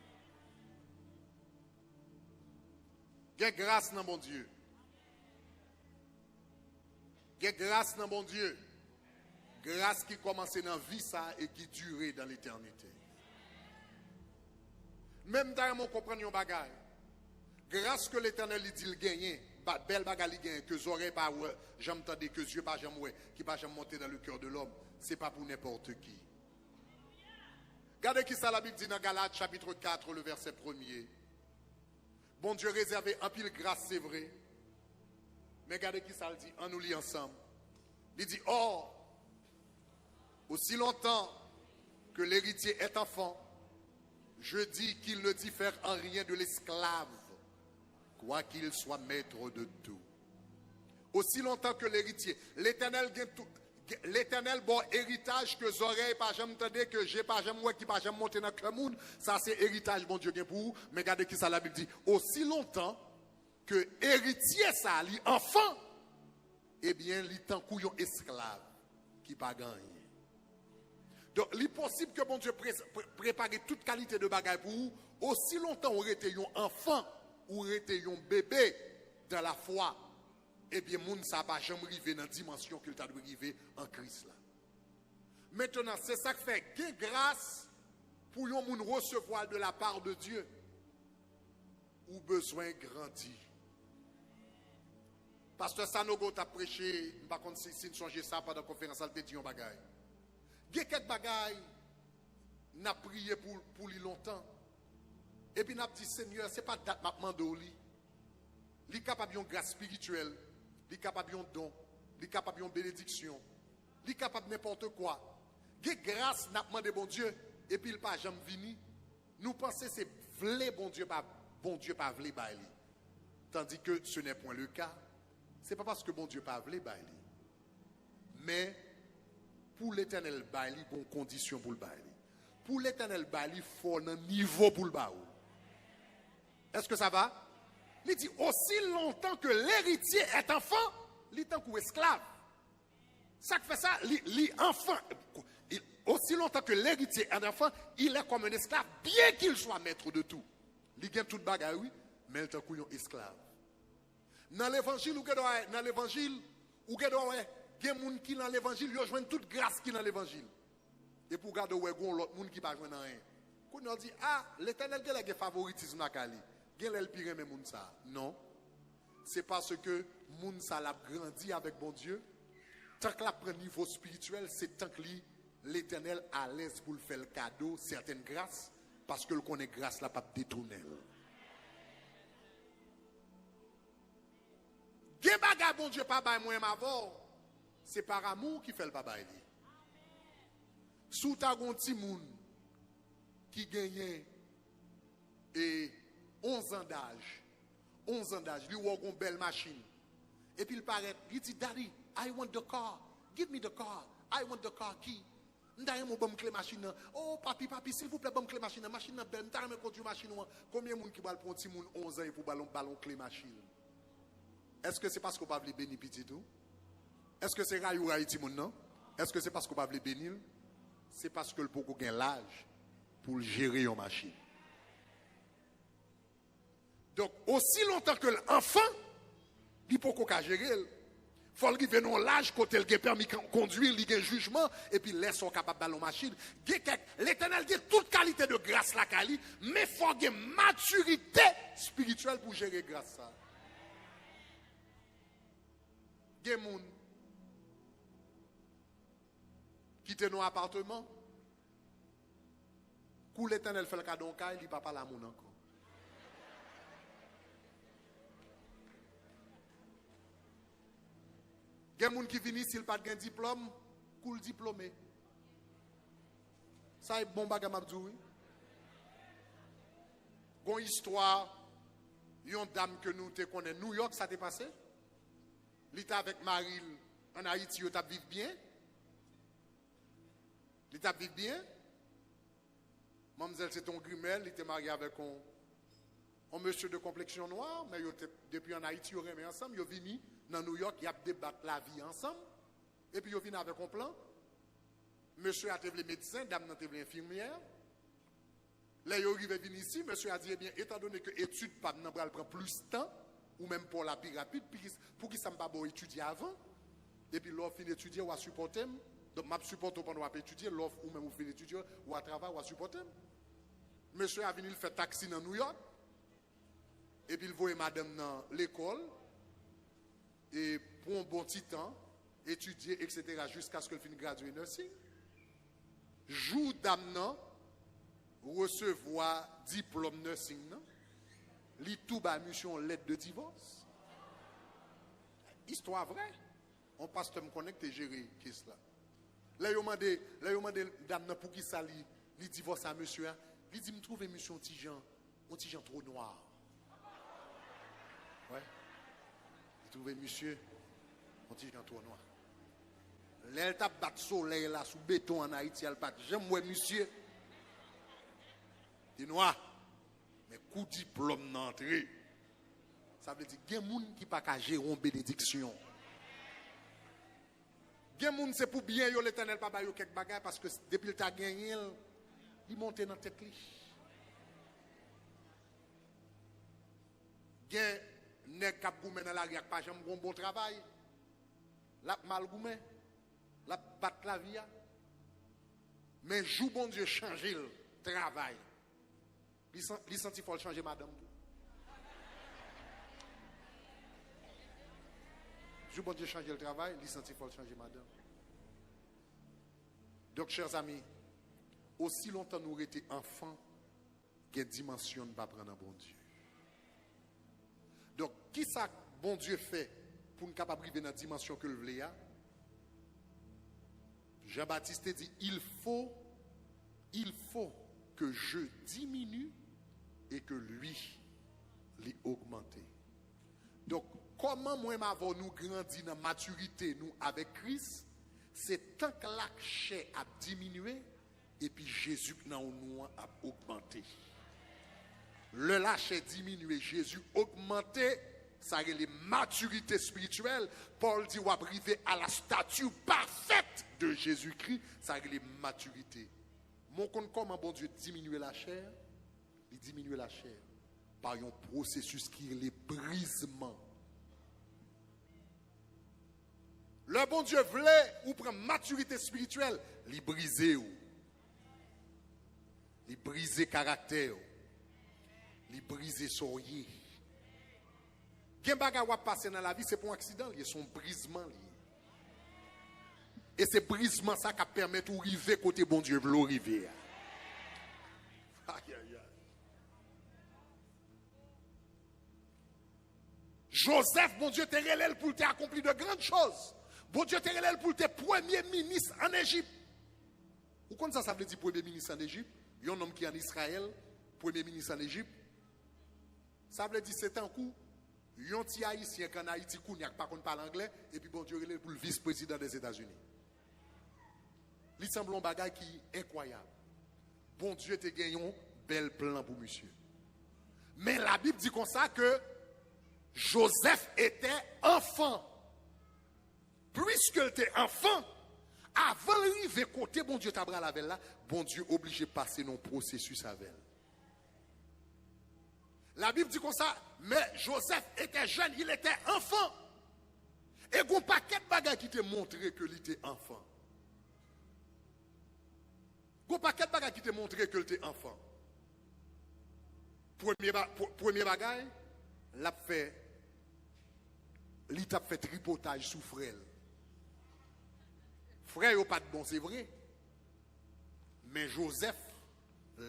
Gen gras nan Bondye. Gen gras nan Bondye. Gras ki kòmanse nan vi sa e ki dire dans l'éternité. Men m ta renmen w konprann yon bagay. Gras ke Letènèl li di l genyen, ba, bèl bagay li genyen, ke zòrèy pa wè, janm tande, ke zye pa janm wè, ki pa janm monte dans le cœur de l'homme, se pa pou nenpòt ki. Gade ki sa Labib di nan Galat, chapitre quatre, le verset premier. Bondye rezève anpil gras, se vre. Men gade ki sa l di, ann nou li ansanm. Li di, or, aussi longtemps Que l'héritier est enfant, je dis qu'il ne diffère en rien de l'esclave, quoiqu'il soit maître de tout. Aussi longtemps que l'héritier, Letènèl gen tout, Letènèl ba w eritaj ke zòrèy pa janm tande, ke je pa janm wè, ki pa janm monte nan kè moun, sa se eritaj Bondye gen pou ou. Men gade ki sa Labib di, osi lontan ke eritye sa li anfan, ebyen, li tankou yon esklav ki pa gen anyen. Donk, li posib ke Bondye pre-, pre-, prepare tout kalite de bagay pou ou, osi lontan ou rete yon anfan, ou rete yon bebe dans la foi, ebyen, moun sa pa janm rive nan dimansyon ke l ta dwe rive an Kris la. Mentenan, se sa k fè gen gras pou yon moun resevwa de la part de Dieu, ou bezwen grandi. Pastè Sanogo t ap preche, m pa konn si, si n sonje sa, pandan konferans la, l te di yon bagay. Gen kèk bagay, n ap priye pou, pou li lontan. Epi n ap di, Senyè, se pa dat m ap mande w li. Li kapab yon gras espirityèl, li kapab yon don, li kapab yon benediksyon, li kapab nenpòt kwa. Gen gras n ap mande Bondye, epi l pa janm vini. Nou panse se vle Bondye pa, Bondye pa vle bay li. Tandis que ce n'est point le cas. Se pa paske Bondye pa vle bay li. Men, pou Letènèl bay li, gon kondisyon pou l bay li. Pou Letènèl bay li, fò w nan nivo pou l ba ou. Est-ce que ça va? Li di, aussi longtemps que l'héritier est enfant, li tankou esklav. Sa k fè sa, li, li anfan, il- aussi longtemps que l'héritier est enfant, il est comme un esclave, bien qu'il soit maître de tout. Li gen tout bagay, wi, men l tankou yon esklav. Nan levanjil, ou gen dwa wè, nan levanjil, ou gen dwa wè, gen moun ki nan levanjil, yo jwenn tout gras ki nan levanjil. Epi w gade, w wè gon lòt moun ki pa jwenn anyen. Kounye a w di, a, Letènèl genlè gen favoritism lakay li. Genlè l pi renmen moun sa a. Non. Se paske moun sa l ap grandi avèk Bondye. Tank l ap pran nivo espirityèl, se tank li, Letènèl alèz pou l fè l kado sètèn gras, paske l konnen gras la p ap detounen l. Gen bagay Bondye pa bay mwen m avè w, se par amour ki fè l pa bay li. Si w ta gon timoun ki genyen e onz an daj, onz an daj, li wè w gon bèl machin. Epi l parèt, li di, Daddy, I want the car. Give me the car. I want the car key. M ta renmen w ban m kle machin nan. Oh, papi, papi, silvouplè, ban m kle machin nan. Machin nan bèl. M ta renmen kondwi machin ou an. Konbyen moun ki pral pran yon timoun onz an epi w ba l, ba l yon kle machin? Èske se paske w pa vle beni pitit ou? Èske se rayi w rayi timoun nan? Èske se paske w pa vle beni l? Se paske l poko gen laj pou l jere yon machin. Donk, osi lontan ke l anfan, li poko ka jere l. Fò l rive nan yon laj kote l gen pèmi kon-, kondwi, li gen jijman, epi lè sa w kapab ba l yon machin. Gen kèk, Letènèl gen tout kalite de gras lakay li, men fò gen matirite espirityèl pou jere gras sa. Gen moun ki te nan yon apatman, kou Letènèl fè l kado yon kay, li pa pale a moun ankò. Gen moun ki vini, si l pa t gen diplòm, kou l diplome. Sa e bon bagay m ap di w, wi. Gon istwa, yon dam ke nou te konnen Nouyòk, sa te pase. Li t avèk mari l ann Ayiti, yo t ap viv byen. Li t ap viv byen. Manmzèl se te yon grimè, li te marye avèk yon, yon mesye de konpleksyon nwa, men yo te, depi ann Ayiti, yo renmen ansanm, yo vini nan Nouyòk, y ap debat lavi ansanm, epi yo vin avèk yon plan. Mesye a te vle medsen, dam nan te vle enfimyè. Lè yo rive vin isi, mesye a di, ebyen, etandone ke etid pa m nan pral pran plis tan, ou menm pa w la pi rapid, pi, poukisa m pa ba w etidye avan? Epi lè w fin etidye, w a sipòte m. Donk, m ap sipòte w pandan w ap etidye, lè w, ou menm ou fin etidye, w a travay, w a sipòte m. Mesye a vini, l fè taksi nan Nouyòk. Epi l voye madanm nan lekòl, e pou yon bon ti tan, etidye, etsetera, jiskaske l fin gradye nursing. Jou dam nan resevwa diplòm nursing nan, li tou bay misye yon lèt de divòs. Istwa vrè. Yon pastè m konnen ki te jere kes la. Lè yo mande, lè yo mande dam nan poukisa li, li divòse a mesye a, li di, "M twouve misye yon ti jan, yon ti jan twò nwa." Wè. Li twouve misye yon ti jan twò nwa. Lè l t ap bat solèy la sou beton ann Ayiti a, l pa t janm wè misye. Li nwa. Men kou diplòm nan antre. Sa vle di, gen moun ki pa ka jere yon benediksyon. Gen moun, se pou byen yo Letènèl pa ba yo kèk bagay, paske depi l ta genyen l, li monte nan tèt li. Gen nèg k ap goumen nan lari a k pa janm gen yon bon travay. L ap mal goumen. L ap bat lavi a. Men jou Bondye chanje l travay, li san-, li santi fò l chanje madanm tou. Jou Bondye chanje l travay, li santi fò l chanje madanm. Donk, chè zanmi, osi lontan nou rete anfan, gen dimansyon n pa pran nan Bondye. Donk, kisa Bondye fè pou n kapab rive nan dimansyon ke l vle a? Jan Batis te di, "Il faut, il faut que je diminue et que lui, li ogmante." Donk, kòman mwen m avè w nou grandi nan matirite nou avèk Kris? Se tank lachè ap diminye, epi Jezi k nan nou an ap ogmante. Lè lachè diminye, Jezi ogmante, sa rele matirite espirityèl. Pòl di w ap rive à la stature parfaite de Jésus-Christ, sa rele matirite. Men w konn kòman Bondye diminye lachè? Li diminye lachè pa yon pwosesis ki rele brizman. Lè Bondye vle ou pran matirite espirityèl, li brize w. Li brize karaktè w. Li brize sa w ye. Gen bagay w ap pase nan lavi, se pa yon aksidan l ye, se yon brizman l ye. E se brizman sa k ap pèmèt ou rive kote Bondye vle w rive a. Ayayay. Jozèf, Bondye te rele l pou l te akonpli de grann choz. Bondye te rele l pou l te premye minis ann Ejip. Ou konn sa sa vle di premye minis ann Ejip? Yon nonm ki ann Izrayèl, premye minis ann Ejip. Sa vle di se tankou yon ti Ayisyen k ann Ayiti kounye a k pa konn pale anglè, epi Bondye rele l pou l vis prezidan dèzetazini. Li sanble yon bagay ki enkwayab. Bondye te gen yon bèl plan pou misye. Men Labib di konsa ke Jozèf etè anfan. Piske l te anfan, avan l rive kote Bondye ta pral avè l la, Bondye oblije pase nan yon pwosesis avè l. Labib di konsa, mais Joseph était jeune, il était enfant. E gon pakèt bagay ki te montre ke li te anfan. Gon pakèt bagay ki te montre ke l te anfan. Premye ba-, pr-, premye bagay, l ap fè, li t ap fè tripotaj sou frè l. Frè yo pa t bon, se vre. Men Jozèf,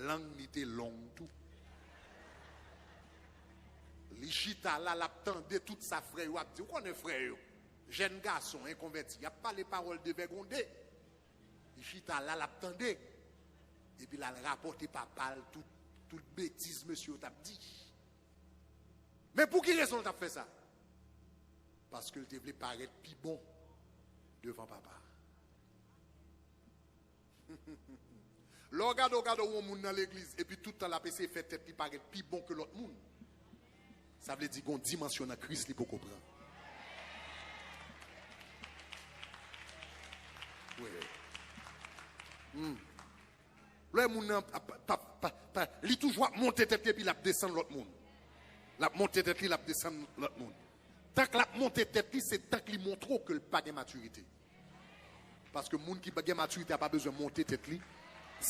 lang li te long tou. Li chita la, l ap tande tout sa frè yo ap di. Ou konnen frè yo, jèn gason, enkonvèti, y ap pale pawòl devègonde. Li chita la, l ap tande. Epi l al rapòte papa l tout, tout betiz mesye yo t ap di. Men pou ki rezon l t ap fè sa? Paske l te vle parèt pi bon devan papa. Lè w gade, w gade w yon moun nan legliz, epi tout tan l ap eseye fè tèt li parèt pi bon ke lòt moun. Sa vle di gon dimansyon nan Kris li poko pran. Wi. Hmm. Lè moun nan pa, pa, pa, pa, li toujou ap monte tèt li epi l ap desann lòt moun. L ap monte tèt li, l ap desann lòt moun. Tank l ap monte tèt li, se tank li montre w ke l pa gen matirite. Paske moun ki gen matirite a pa bezwen monte tèt li.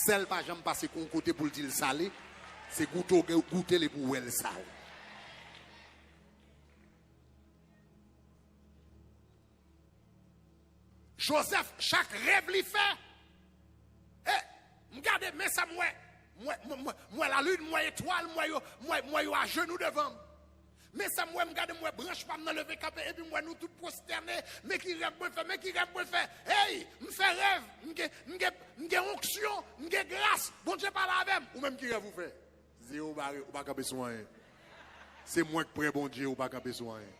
Sèl pa janm pase yon kote pou l di l sale. Se goute w goute l epi w wè l sale. Jozèf, chak rèv li fè, e, m gade, men sa m wè. M wè, m, m, m wè lalin, m wè etwal, m wè yo, m wè, m wè yo ajenou devan m. Men sa m wè, m gade, m wè branch pa m nan leve kanpe, epi m wè nou tout pwostène. Men ki rèv mwen fè, men ki rèv mwen fè. Hey, m fè rèv, m gen, m gen, m gen onksyon, m gen gras. Bondye pale avè m. Ou menm ki rèv ou fè? Zewo bare, ou pa kanpe sou anyen. Se mwen k prè Bondye, ou pa kanpe sou anyen.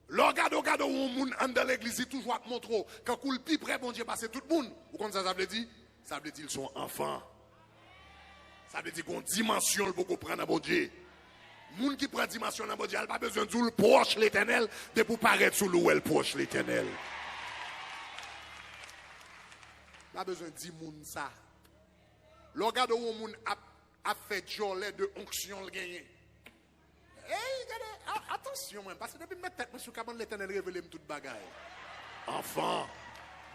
Lè w gade, w gade yon moun anndan legliz, li toujou ap montre w kankou l pi prè Bondye pase tout moun. Ou konn sa sa vle di? Sa vle di l se yon anfan. Sa vle di gon dimansyon l poko pran nan Bondye. Moun ki pran dimansyon nan Bondye a, l pa bezwen di w l pwòch Letènèl, depi w parèt sou li, w wè l pwòch Letènèl. Pa bezwen di moun sa. Lè w gade yon moun ap, ap fè djòlè de onksyon l genyen. Ey, gade, a-, atansyon mwen, paske depi m met tèt mwen sou kabann, Letènèl revele m tout bagay. Anfan,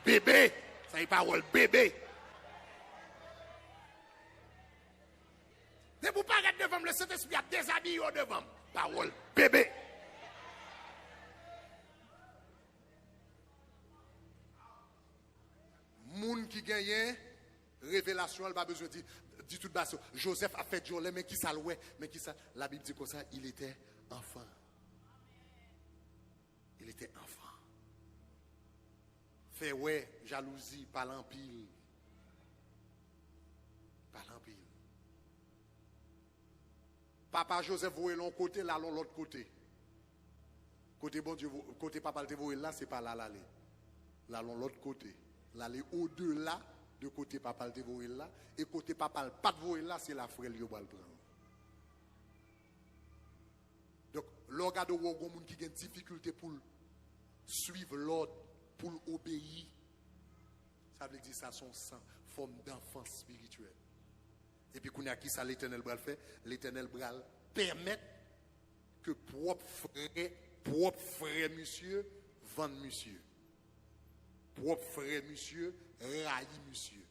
bebe, sa e pawòl bebe. Depi w parèt devan m, Lesentespri ap dezabiye w devan m. Pawòl bebe. Moun ki genyen revelasyon an, l pa bezwen di, di tout bagay. Jozèf ap fè djòlè, men ki sa l wè, men ki sa Labib di konsa, il était enfant. Il était enfant. Fè wè, jalouzi, pale anpil. Pale anpil. Papa Jozèf voye l yon kote, l al yon lòt kote. Kote Bondye vo-, kote papa l te voye l la, se pa la l ale. L al yon lòt kote. L ale odela de kote papa l te voye l la. E kote papa l pa t voye l la, se la frè l yo pral pran l. Donk, lè w gade w wè w gon moun ki gen difikilte pou l swiv lòd, pou l obeyi, sa vle di sa se yon san-, fòm danfans espirityèl. Epi kounye a, ki sa Letènèl pral fè? Letènèl pral pèmèt ke pwòp frè, pwòp frè misye vann misye. Pwòp frè misye rayi misye.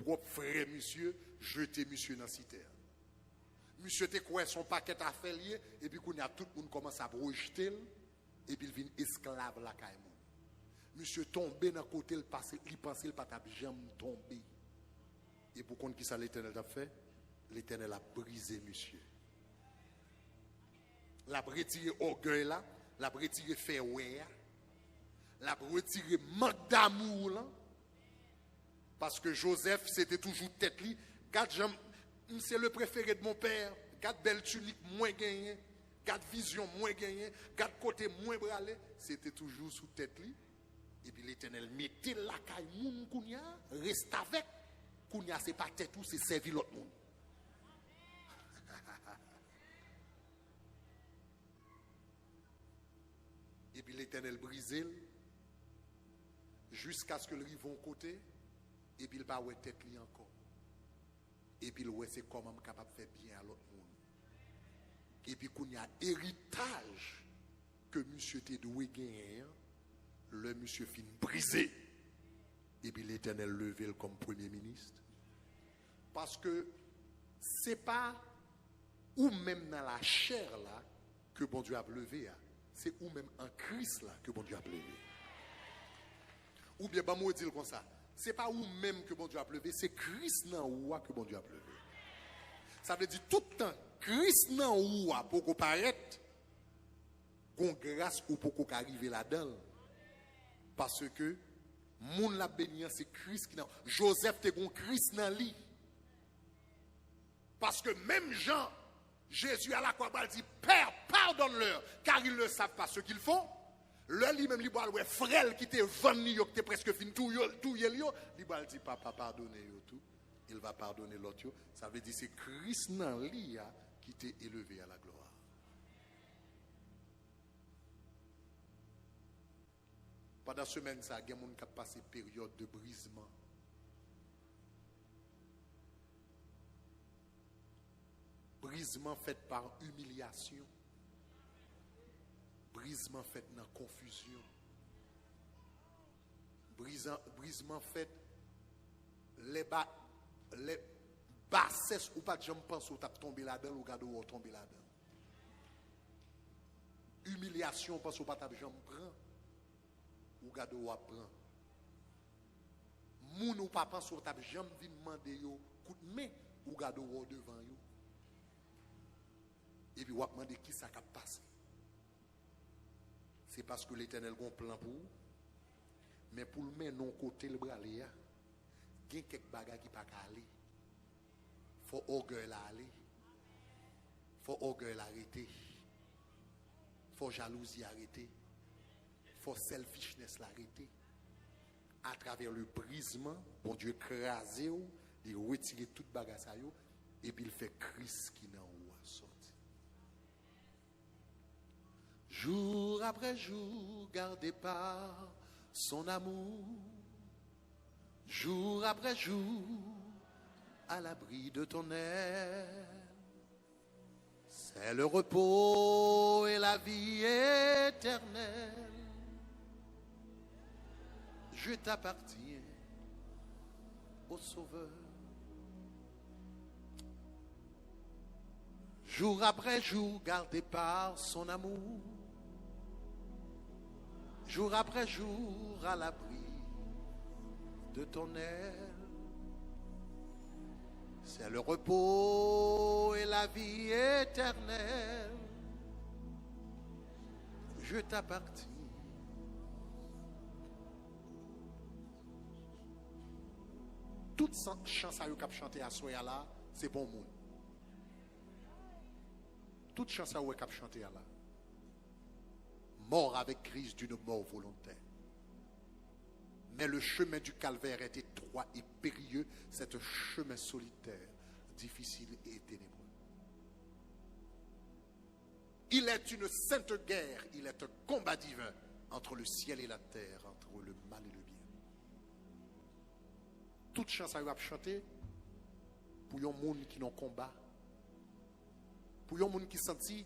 Pwòp frè misye jete misye nan sitèn. Misye te kwè se yon pakèt afè l ye, epi kounye a tout moun kòmanse ap rejte l, epi l vin esklav lakay moun. Misye tonbe nan kote l pase, li panse l pa t ap janm tonbe. Epi w konn ki sa Letènèl t ap fè? Letènèl ap brize misye. L ap retire ògèy la, l ap retire fè wè a, l ap retire mank damou lan. Paske Jozèf, se te toujou tèt li. Gad jan m, m se le préféré de mon père. Gad bèl tinik mwen genyen. Gad vizyon mwen genyen. Gad kote mwen prale. Se te toujou sou tèt li. Epi Letènèl mete l lakay moun kounye a, restavèk. Kounye a, se pa tèt ou, se sèvi lòt moun. Epi Letènèl brize l, jiskaske l rive yon kote, epi l pa wè tèt li ankò. Epi l wè se kòman m kapab fè byen a lòt moun. Epi kounye a, eritaj ke misye te dwe genyen an, lè misye fin brize, epi Letènèl leve l kòm premye minis. Paske se pa ou menm nan lachè la ke Bondye ap leve a, se ou menm an Kris la ke Bondye ap leve. Oubyen, ban m redi l konsa, se pa ou menm ke Bondye ap leve, se Kris nan ou a ke Bondye ap leve. Sa vle di, tout tan Kris nan ou a poko parèt, gon gras ou poko ka rive ladan l. Paske moun l ap beni an, se Kris ki nan. Jozèf te gon Kris nan li. Paske menm jan Jezi a la kwa pral di, Père, pardonne-leur, car ils ne savent pas ce qu'ils font. Lè li menm li pral wè frè l ki te vann li yo, ki te prèske fin touye, touye l yo, li pral di, Papa, padone yo tou. Il va pardonner lòt yo. Sa vle di se Kris nan li a ki te eleve a la glwa. Pandan semèn sa, gen moun k ap pase peryòd de brizman. Brizman fèt pa imilyasyon. Brizman fèt nan konfizyon. Brizan-, brizman fèt lè ba-, lè basès ou pa t janm panse w t ap tonbe ladan l, ou gade w tonbe ladan l. Imilyasyon w panse w pa t ap janm pran, ou gade w ap pran. Moun ou pa panse w t ap janm vin mande yo kout men, ou gade w devan yo. Epi w ap mande kisa k ap pase. Se paske Letènèl gen yon plan pou ou, men pou l mennen w kote l prale a, gen kèk bagay ki pa ka ale. Fò ògèy la ale. Fò ògèy la rete. Fò jalouzi a rete. Fò selfishness la rete. Atravè le brisement, Bondye kraze w, li retire tout bagay sa yo, epi l fè Kris ki nan ou a sòti. Jour après jour, gardé par son amour, jour après jour, à l'abri de ton aile. C'est le repos et la vie éternelle. Je t'appartiens, ô Sauveur. Jour après jour, gardé par son amour. Jour après jour, à l'abri de ton aile. C'est le repos et la vie éternelle. Je t'appartiens. Tout san- chan sa yo k ap chante aswè a la, se bon moun. Tout chan sa yo wè k ap chante a la. Mort avec Christ d'une mort volontaire. Mais le chemin du calvaire est étroit et périlleux, c'est un chemin solitaire, difficile et ténébreux. Il est une sainte guerre, il est un combat divin entre le ciel et la terre, entre le mal et le bien. Tout chan sa yo ap chante pou yon moun ki nan konba, pou yon moun ki santi,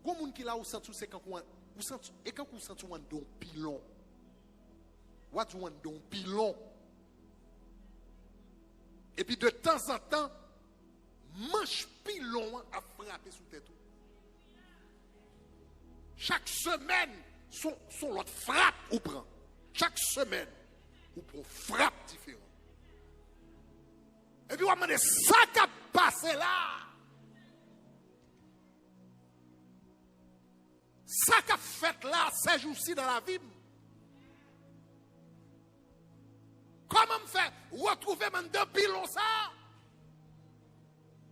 gon moun ki la ou santi w se kankou an- ou santi, e kankou w santi w anndan yon pilon. W a di w anndan yon pilon. Epi de tanzantan, manch pilon an ap frape sou tèt ou. Chak semèn, son, son lòt frap ou pran. Chak semèn, ou pran frap diferan. Epi w ap mande sa k ap pase la. Sa k ap fèt la, sèjousi nan lavi m. Kòman m fè retwouve m anndan pilon sa?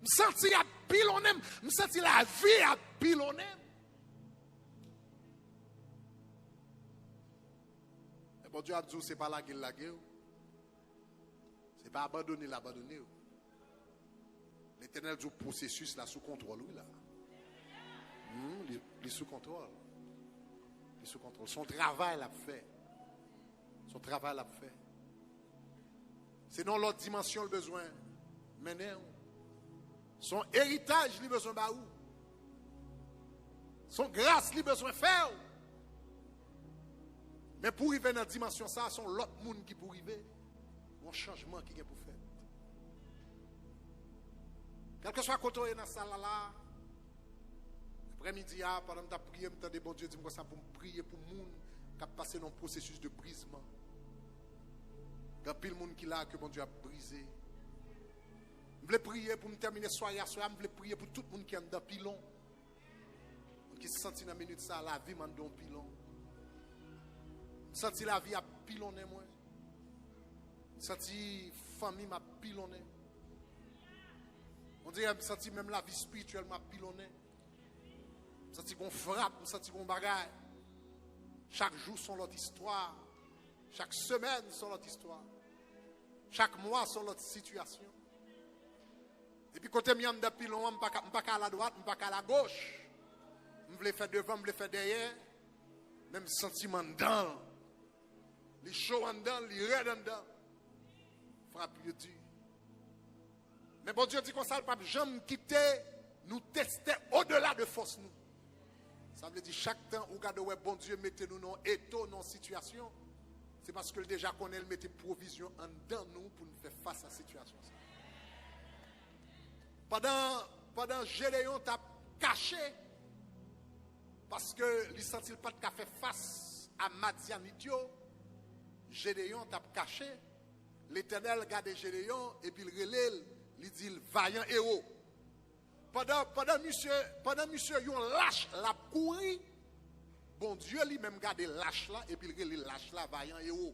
M santi y ap pilonnen m, m santi lavi ap pilonnen m. E Bondye ap di w se pa lage l lage w. Se pa abandone l abandone w. Letènèl di w pwosesis la sou kontwòl wi la. Hmm, li, li sou kontwòl. Li sou kontwòl. Se yon travay l ap fè. Se yon travay l ap fè. Se nan lòt dimansyon l bezwen mennen w. Se yon eritaj li bezwen ba ou. Se yon gras li bezwen fè w. Men pou w rive nan dimansyon sa, se yon lòt moun ki pou rive. Yon chanjman ki gen pou fèt. Kèlkeswa kote w ye nan sal la la, aprèmidi a, pandan m t ap priye, m tande Bondye di m konsa pou m priye pou moun k ap pase nan yon pwosesis de brizman. Gen anpil moun ki la ke Bondye ap brize. M vle priye pou m tèmine sware aswè a, m vle priye pou tout moun ki anndan pilon. Moun ki santi nan minit sa, lavi m anndan yon pilon. M santi lavi ap pilonnen mwen. M santi fanmi m ap pilonnen. On dirè m santi menm lavi espirityèl m ap pilonnen. M santi gon frap, m santi gon bagay. Chak jou se yon lòt istwa. Chak semèn se yon lòt istwa. Chak mwa se yon lòt sitiyasyon. Epi kote m ye anndan pilon an, m pa ka, m pa ka al adwat, m pa ka al agoch. M vle fè devan, m vle fè dèyè. Men m santi m anndan l. Li cho anndan l, li rèd anndan. Frap yo di. Men Bondye di konsa, l p ap janm kite nou teste odela de fòs nou. Sa vle di, chak tan ou gade w wè Bondye mete nou nan yon eto, nan yon sitiyasyon, se paske l deja konnen l mete pwovizyon anndan nou pou n fè fas a sitiyasyon sa. Pandan, pandan Jedeyon t ap kache, paske li santi l pa t ka fè fas a Madyanit yo, Jedeyon t ap kache. Letènèl gade Jedeyon epi l rele l, li di l, vayan ewo. Pandan, pandan misye, pandan misye yon lach l ap kouri, Bondye li menm gade lach la epi l rele lach la vayan ewo.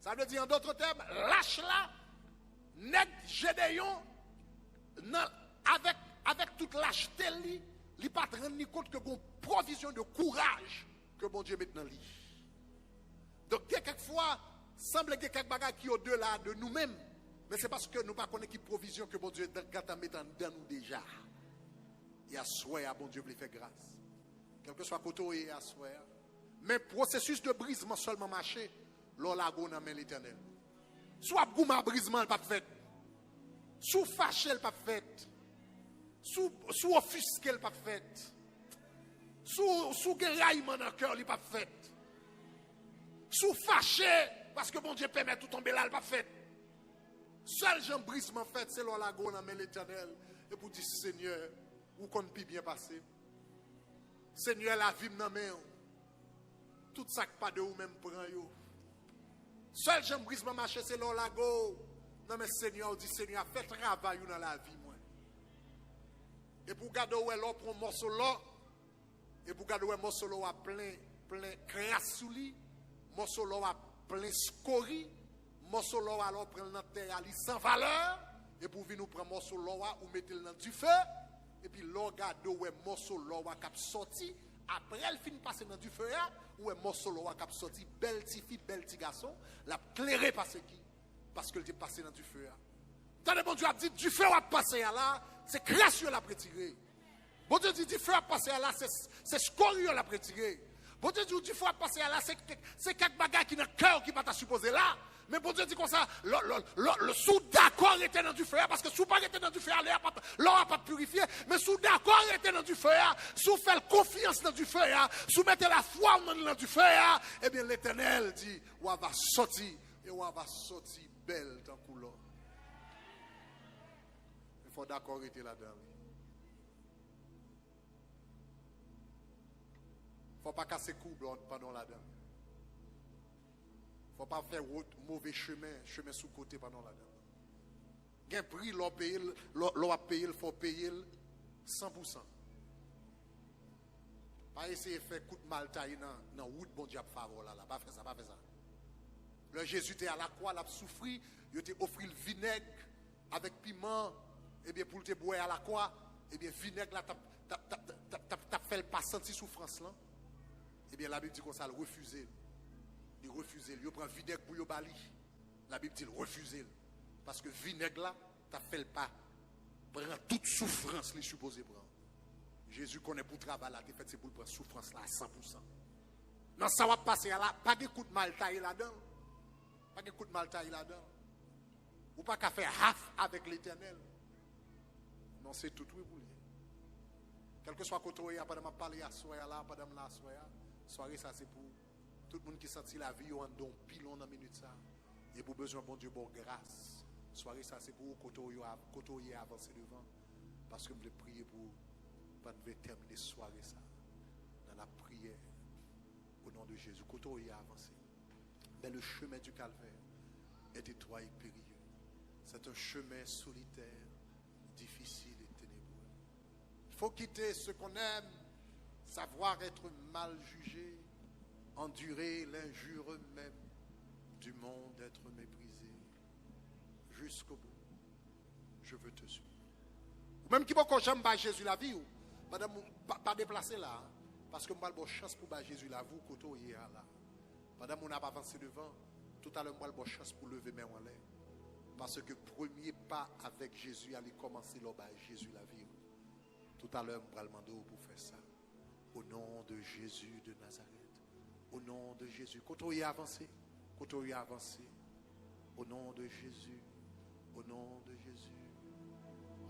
Sa vle di, an dòt tèm, lach la, nèg Jedeyon, nan, avèk, avèk tout lachte li, li pa t rann li kont ke gon pwovizyon de kouraj ke Bondye met nan li. Donk, gen kèk fwa, sanble gen kèk bagay ki odela de nou menm, men se paske nou pa konnen ki pwovizyon ke Bondye gentan met anndan nou deja. E aswè a, Bondye vle fè gras. Kèlkeswa kote w ye aswè a. Men pwosesis de brizman sèlman mache lè w lage w nan men Letènèl. Si w ap goumen a brizman, l p ap fèt. Si w fache, l p ap fèt. Si w, si w ofiske, l p ap fèt. Si w, si w gen rayman nan kè w, li p ap fèt. Si w fache paske Bondye pèmèt ou tonbe la, l p ap fèt. Sèl jan brizman fèt, se lè w lage w nan men Letènèl epi w di, Senyè, ou konn pi byen pase m. Senyè, lavi m nan men w. Tout sa k pa de ou menm, pran yo. Sèl jan brizman mache, se lè w lage w nan men Senyè a, w di, Senyè, fè travay ou nan lavi mwen. Epi w gade, w wè lè w pran yon mòso lò, epi w gade, w wè mòso lò a plen, plen kras sou li, mòso lò a plen skori, mòso lò a, lè w pran l nan tè a, li san valè, epi w vin ou pran mòso lò a, ou mete l nan dife, epi lè w gade, w wè mòso lò a k ap sòti, apre l fin pase nan dife a, ou wè mòso lò a k ap sòti, bèl tifi, bèl ti gason, l ap klere pase ki, paske l te pase nan dife a. Tande Bondye ap di, dife w ap pase a la, se kras yo l ap retire. Bondye di, dife w ap pase a la, se, se skori yo l ap retire. Bondye di w, dife w ap pase a la, se, se kèk bagay ki nan kè w ki pa ta sipoze la. Men Bondye di konsa, lò, lò, lò, lò, si w dakò rete nan dife a, paske si w pa rete nan dife a, lè a p ap, lò a p ap pirifye. Men si w dakò rete nan dife a, si w fè l konfyans nan dife a, si w mete lafwa w nan, nan dife a, ebyen, Letènèl di, w a va sòti, e w a va sòti bèl tankou lò. Men fò w dakò rete ladan l, wi. Fò w pa kase kou bò pandan w ladan l. Fò w pa fè wout, move chemen, chemen sou kote pandan w ladan l. Gen pri lè w peye l, lè, lè w ap peye l, fò w peye l san pou san. Pa eseye fè kout mal taye nan, nan wout Bondye ap favè w la, la. Pa fè sa, pa fè sa. Lè Jezi te alakwa, l ap soufri, yo te ofri l vinèg avèk piman, ebyen, pou l te bwè alakwa, ebyen, vinèg la t ap, t ap, t ap, t ap, t ap, t ap fè l pa santi soufrans lan. Ebyen, Labib di konsa, l refize l. Li refize l. Yo pran vinèg pou yo ba li. Labib di l refize l. Paske vinèg la t ap fè l pa pran tout soufrans li sipoze pran. Jezi konnen pou travay la te fèt, se pou l pran soufrans la a san pou san. Nan sa w ap pase a la, pa gen kout mal taye ladan l. Pa gen kout mal taye ladan l. Ou pa ka fè half avèk Letènèl. Non, se tout wi pou li ye. Kèlkeswa kote w ye a, pandan m ap pale aswè a la, pandan m la aswè a, sware sa se pou tout moun ki santi lavi yo anndan yon pilon nan minit sa, epi w bezwen Bondye ba w gras. Sware sa se pou ou, kote w yo a, kote w ye a, avanse devan. Paske m vle priye pou ou pandan m vle tèmine sware sa nan lapriyè. Au nom de Jésus, kote w ye a, avanse. Mais le chemin du calvaire est étroit et périlleux. C'est un chemin solitaire, difficile et ténébreux. Il faut quitter ce qu'on aime, savoir être mal jugé, endurer l'injure même du monde, être méprisé jusqu'au bout. Je veux te suivre. Ou menm ki poko janm bay Jezi lavi w, pandan m, pa, pa deplase la, paske m pral ba w chans pou bay Jezi lavi w kote w ye a la. Pandan moun ap avanse devan, toutalè m pral ba w chans pou leve men w anlè. Paske premye pa avèk Jezi a, li kòmanse lè w bay Jezi lavi w. Toutalè m pral mande w pou fè sa. Au nom de Jésus de Nazareth. Au nom de Jésus. Kote w ye, avanse. Kote w ye, avanse. Au nom de Jésus. Au nom de Jésus.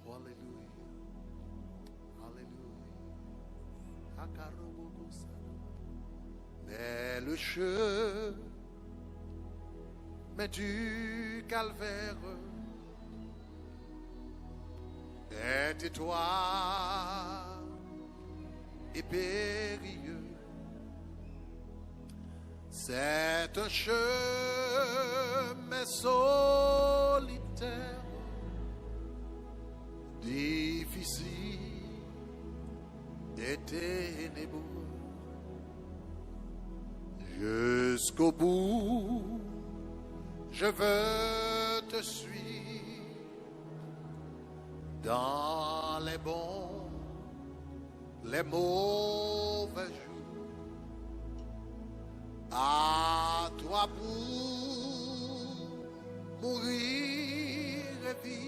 Alléluia. Alléluia. Akaroboko sana. Mais le chemin du calvaire est étroit et périlleux. C'est un chemin solitaire, difficile et ténébreux. Jusqu'au bout, je veux te suivre dans les bons, les mauvais jours. À toi pour mourir et vivre.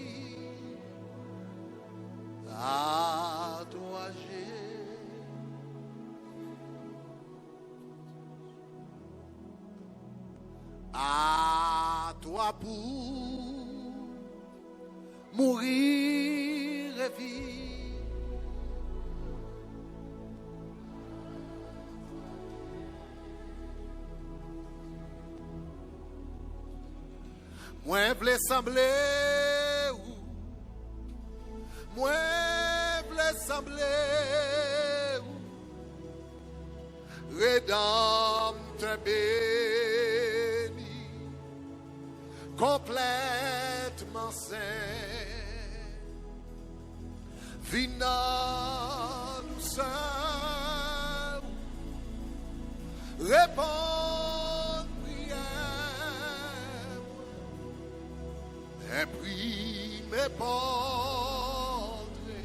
À toi j'ai, à toi pour mourir et vivre. Mwen vle sanble ou. Mwen vle sanble ou. Redanmtè beni, konplètman sen. Vin nan dousè ou, reponn priyè mwen, enprime pòtre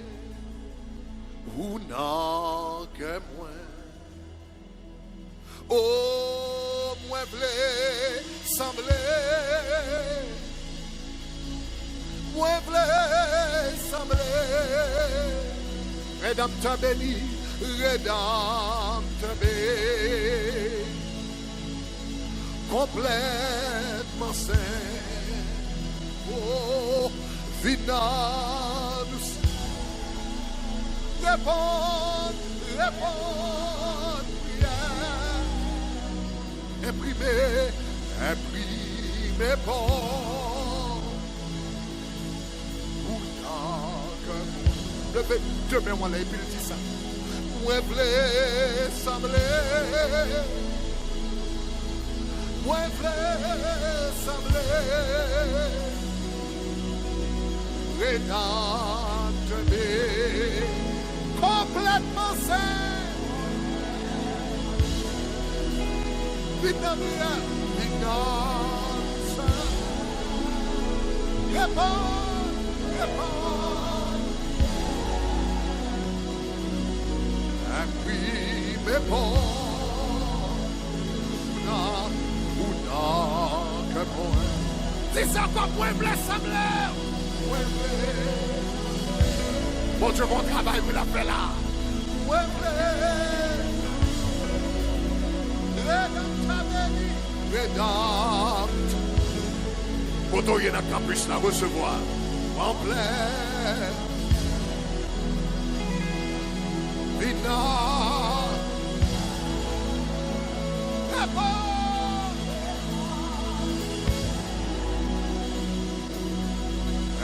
ou nan kè mwen. O, mwen vle sanble. Mwen vle sanble. Redanmtè beni, Redanmtè beni, konplètman sen. O, vin nan dousè. Reponn, reponn priyè. Enprime, enprime pòtre ou nan kè mwen. Leve de men w anlè epi l di sa. Mwen vle sanble. Mwen vle sanble. Redanmtè beni, konplètman sen. Vin nan priyè, vin nan sa. Reponn, reponn. Enprime pòtre ou nan kè mwen. Di sa ankò, mwen vle sanble. Mwen vle. Bondye gon travay pou l ap fè la. Mwen vle. Redanmtè beni. Redanmtè. Kote w ye nan kanpis la, resevwa. Konplè. Vin nan.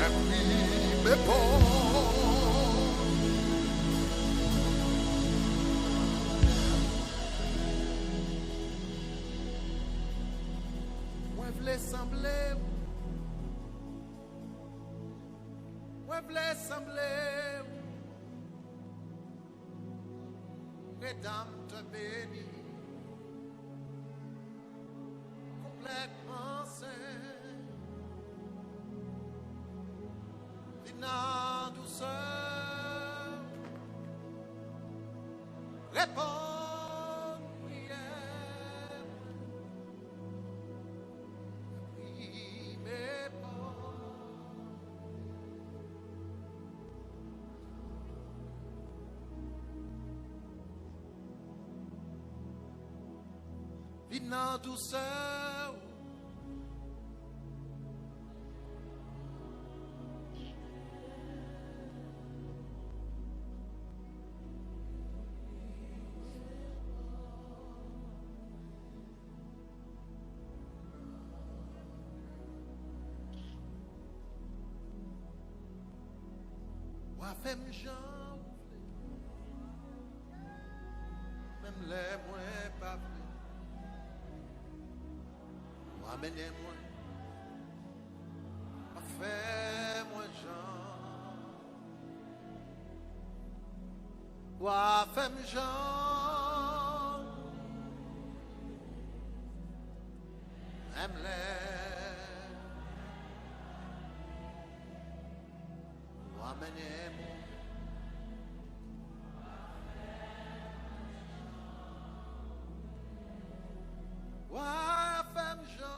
Enprime pòtre. Mwen vle sanble ou. Mwen vle sanble ou. Redanmtè beni, konplètman sen. Vin nan dousè, reponn priyè mwen. Enprime pòtre. Vin nan dousè ou. W a fè m jan ou vle, menm lè mwen pa vle. W a mennen mwen, w a fè mwen jan. Wa fè m jan, menm lè wa mennen m. Wa fè m jan.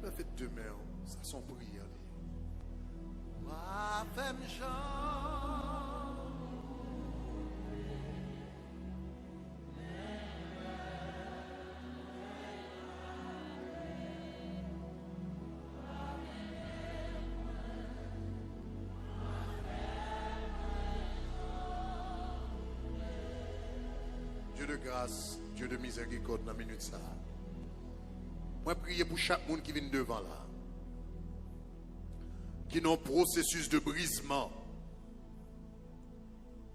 Leve de men w, sa se yon priyè li ye. Wa fè m jan. Dye de gras, Dye de mizèrikòd, nan minit sa a, mwen priye pou chak moun ki vin devan la, ki nan yon pwosesis de brizman.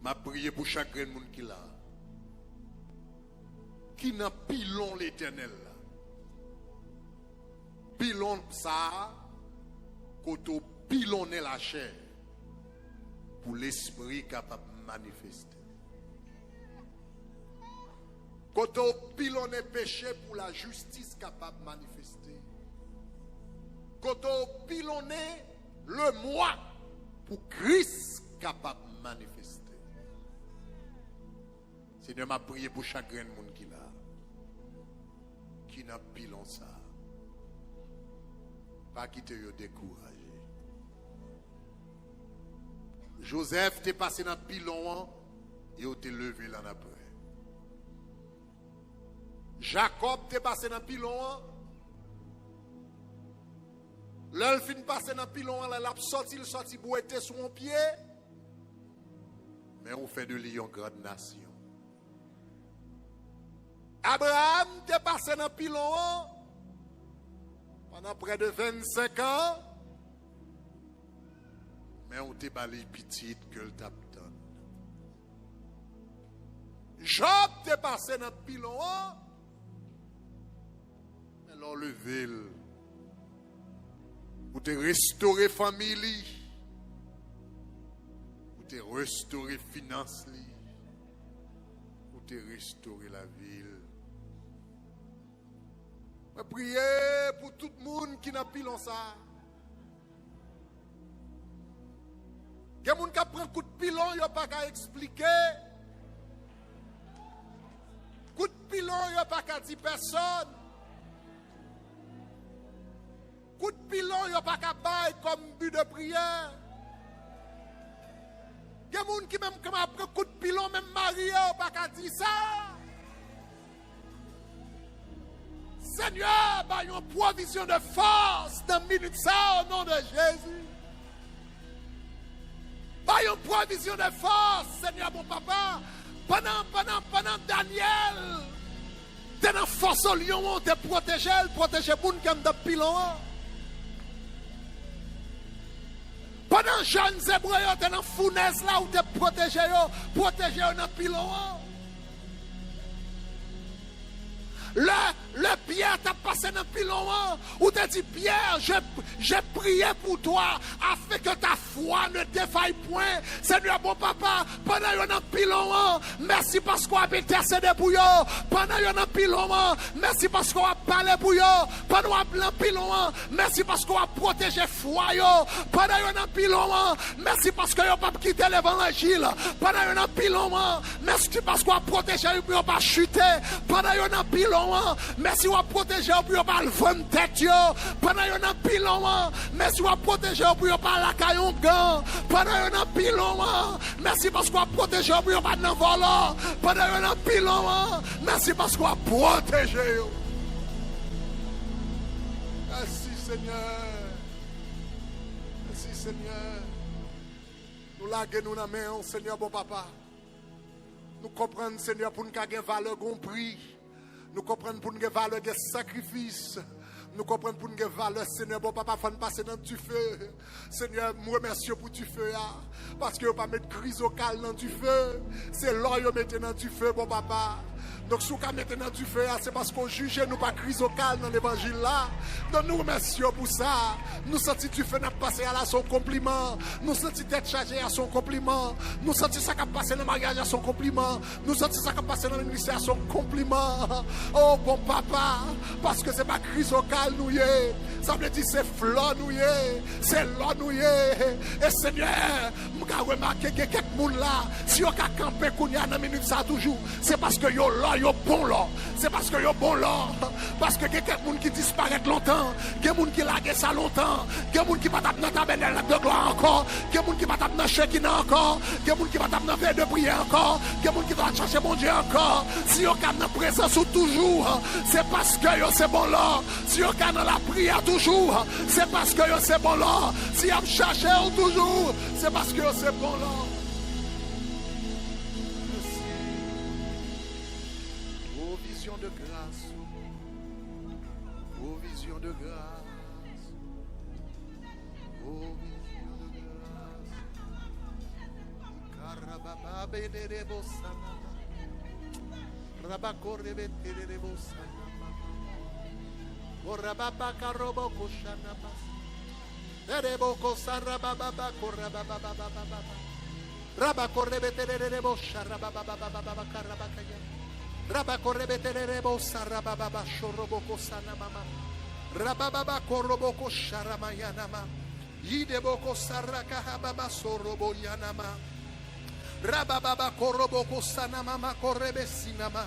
M ap priye pou chak grenn moun ki la, ki nan pilon Letènèl la. Pilon sa a, kote w pilonnen lachè pou Lespri kapab manifeste. Kote w pilonnen peche pou lajistis kapab manifeste. Kote w pilonnen lemwa pou Kris kapab manifeste. Senyè, m ap priye pou chak grenn moun ki la, ki nan pilon sa a. Pa kite yo dekouraje. Jozèf te pase nan pilon an, e yo te leve l annapre. Jakòb te pase nan pilon an. Lè l fin pase nan pilon an, lè l ap sòti, l sòti bwete sou yon pye. Men ou fè de li yon grann nasyon. Abraram te pase nan pilon an pandan prè de vennsenk an, men ou te ba li pitit ke l t ap tann. Jòb te pase nan pilon an, men lè w leve l, ou te restore fanmi li, ou te restore finans li, ou te restore lavi l. Mwen priye pou tout moun ki nan pilon sa a. Gen moun k ap pran kout pilon yo pa ka eksplike. Kout pilon yo pa ka di pèsonn. Kout pilon yo pa ka bay kòm bi de priyè. Gen moun ki menm kòman ap pran kout pilon, menm mari yo pa ka di sa. Senyè, bay yon pwovizyon de fòs nan minit sa, o non de Jezi. Bay yon pwovizyon de fòs, Senyè, bon papa. Pandan, pandan, pandan Danyèl te nan fò lyon an, ou te pwoteje l, pwoteje moun ki anndan pilon an. Pandan jèn zebre yo te nan founèz la, ou te pwoteje yo, pwoteje yo nan pilon an. Lè, lè Pyè t ap pase nan pilon an, ou te di, Pierre, j'ai, j'ai prié pour toi, afin que ta foi ne défaille point. Senyè, bon papa, pandan yo nan pilon an, mèsi paske w ap entèsede pou yo. Pandan yo nan pilon an, mèsi paske w ap pale pou yo. Pandan w ap nan pilon an, mèsi paske w ap pwoteje fwa yo. Pandan yo nan pilon an, mèsi paske yo p ap kite levanjil. Pandan yo nan pilon an, mèsi paske w ap pwoteje yo pou yo pa chite. Pandan yo nan pilon an, mèsi w ap pwoteje yo pou yo pa vann tèt yo. Pandan yo nan pilon an, mèsi w ap pwoteje yo pou yo pa lakay ongan. Pandan yo nan pilon an, mèsi paske w ap pwoteje yo pou yo pa nan vòlò. Pandan yo nan pilon an, mèsi paske w ap pwoteje yo. Mèsi, Senyè. Mèsi, Senyè. Nou lage nou nan men w, Senyè, bon papa. Nou konprann, Senyè, pou n ka gen valè, gon pri. Nou konprann, pou n gen valè, gen sakrifis. Nou konprann pou n gen valè, Senyè, bon Papa, fò n pase nan dife. Senyè, m remèsye w pou dife a, paske yo pa met krizokal nan dife. Se lò yo mete nan dife, bon Papa. Donk, si w ka mete nan dife a, se paske w jije nou pa krizokal nan levanjil la. Donk, nou remèsye w pou sa. Nou santi dife n ap pase a la se yon konpliman. Nou santi tèt chaje a se yon konpliman. Nou santi sa k ap pase nan maryaj la se yon konpliman. Nou santi sa k ap pase nan ministè a se yon konpliman. O bon Papa, paske se pa krizokal nou ye. Sa vle di se flò nou ye, se lò nou ye. E Senyè, m ka remake gen kèk moun la, si yo ka kanpe kounye a nan minit sa a toujou, se paske yo lò, yo bon lò. Se paske yo bon lò. Paske gen kèk moun ki disparèt lontan, gen moun ki lage sa lontan, gen moun ki pa t ap nan tabènèl de glwa ankò, gen moun ki pa t ap nan Chekina ankò, gen moun ki pa t ap nan veye de priyè ankò, gen moun ki pa t ap chache Bondye ankò. Si yo ka nan prezans ou toujou, se paske yo se bon lò. Si yo ka nan lapriyè toujou, se paske yo se bon lò. Si y ap chache w toujou, se paske yo se bon lò. Mèsi. Pwovizyon de gras. Pwovizyon de gras. Pwovizyon de gras. Karababa benedebo sanama. Rabakorebeterebo sanama. Korababa karoboko shanama. Terebo kosarababa korababa. Rabakorebeterebo sharababa karabakaya. Rabakorebeterebo sarababa shoroboko sanamama. Rababa koroboko sharamayanama. Yideboko sarakahababa sorobo yanama. Rabababa koroboko sanamama korebe sinama.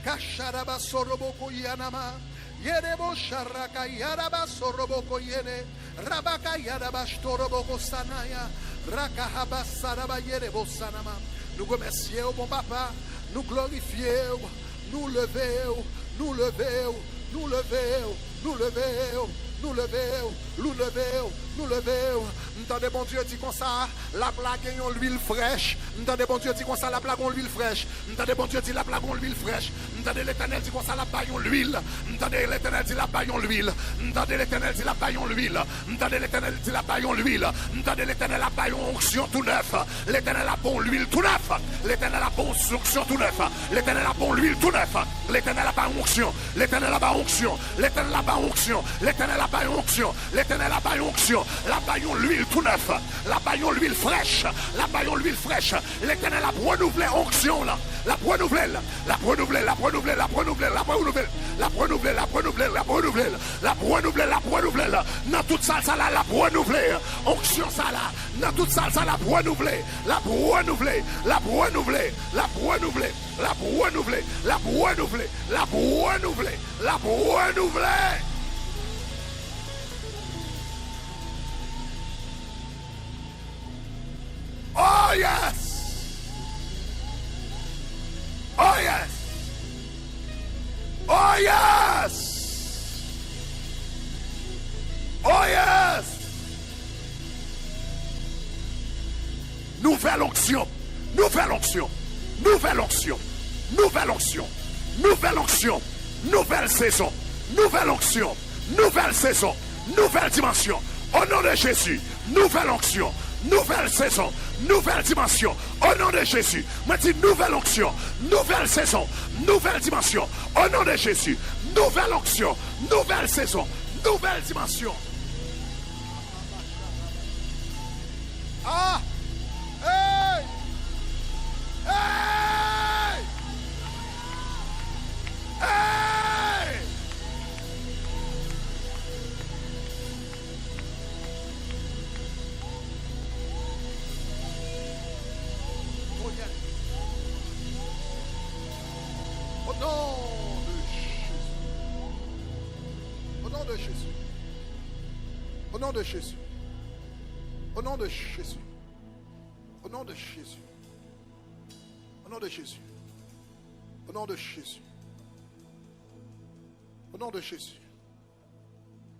Kasharaba soroboko yanama. Yedebo sharaka yaraba soroboko yene. Rabaka yaraba shtoroboko sanaya. Rakahaba saraba yedebo sanama. Nou remèsye w, bon Papa. Nou glorifye w. Nou leve w. Nou leve w. Nou leve w. Nou leve w. Nou leve w. Nou leve w. Nou leve w. M tande Bondye di konsa, l ap lage yon lwil frèch. M tande Bondye di konsa, l ap lage yon lwil frèch. M tande Bondye di l ap lage yon lwil frèch. M tande Letènèl di konsa, l ap bay yon lwil. M tande Letènèl di l ap bay yon lwil. M tande Letènèl di l ap bay yon lwil. M tande Letènèl di l ap bay yon lwil. M tande Letènèl ap bay yon onksyon tou nèf. Letènèl ap bay yon lwil tou nèf. Letènèl ap bay yon onksyon tou nèf. Letènèl ap bay yon lwil tou nèf. Letènèl ap bay yon onksyon. Letènèl ap bay yon onksyon. Letènèl ap bay yon onksyon. Letènèl ap bay yon onksyon. Letènèl ap bay yon onksyon. L ap bay yon lwil tou nèf. L ap bay yon lwil frèch. L ap bay yon lwil frèch. Letènèl ap renouvle onksyon w lan. L ap renouvle l. L ap renouvle l. L ap renouvle l. L ap renouvle l. L ap renouvle l. L ap renouvle l. L ap renouvle l. L ap renouvle l. L ap renouvle l. L ap renouvle l. Nan tout sal sa la, l ap renouvle onksyon sa la. Nan tout sal sa, l ap renouvle. L ap renouvle. L ap renouvle. L ap renouvle. L ap renouvle. L ap renouvle. L ap renouvle. L ap renouvle. Oh yes! Oh yes! Oh yes! Oh yes! Nouvèl onksyon! Nouvèl onksyon! Nouvèl onksyon! Nouvèl onksyon! Nouvèl onksyon! Nouvèl sezon! Nouvèl onksyon! Nouvèl sezon! Nouvèl dimansyon! O non de Jezi! Nouvèl onksyon! Nouvèl sezon! Nouvèl dimansyon! O non de Jezi! Mwen di nouvèl onksyon! Nouvèl sezon! Nouvèl dimansyon! O non de Jezi! Nouvèl onksyon! Nouvèl sezon! Nouvèl dimansyon! Ah! Hey! Hey! Hey! Oh, yes. Au nom de Jésus. Au nom de Jésus. Au nom de Jésus. Au nom de Jésus. Au nom de Jésus. Au nom de Jésus. Au nom de Jésus. Au nom de Jésus.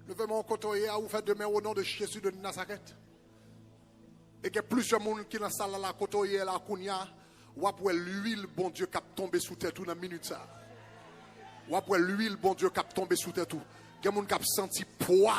Leve men w kote w ye a, ouvè de men w, o non de Jezi de Nazarèt. E gen plizyè moun ki nan sal la, la kote w ye la kounye a, w ap wè lwil Bondye k ap tonbe sou tèt ou nan minit sa a. W ap wè lwil Bondye k ap tonbe sou tèt ou. Gen moun k ap santi pwa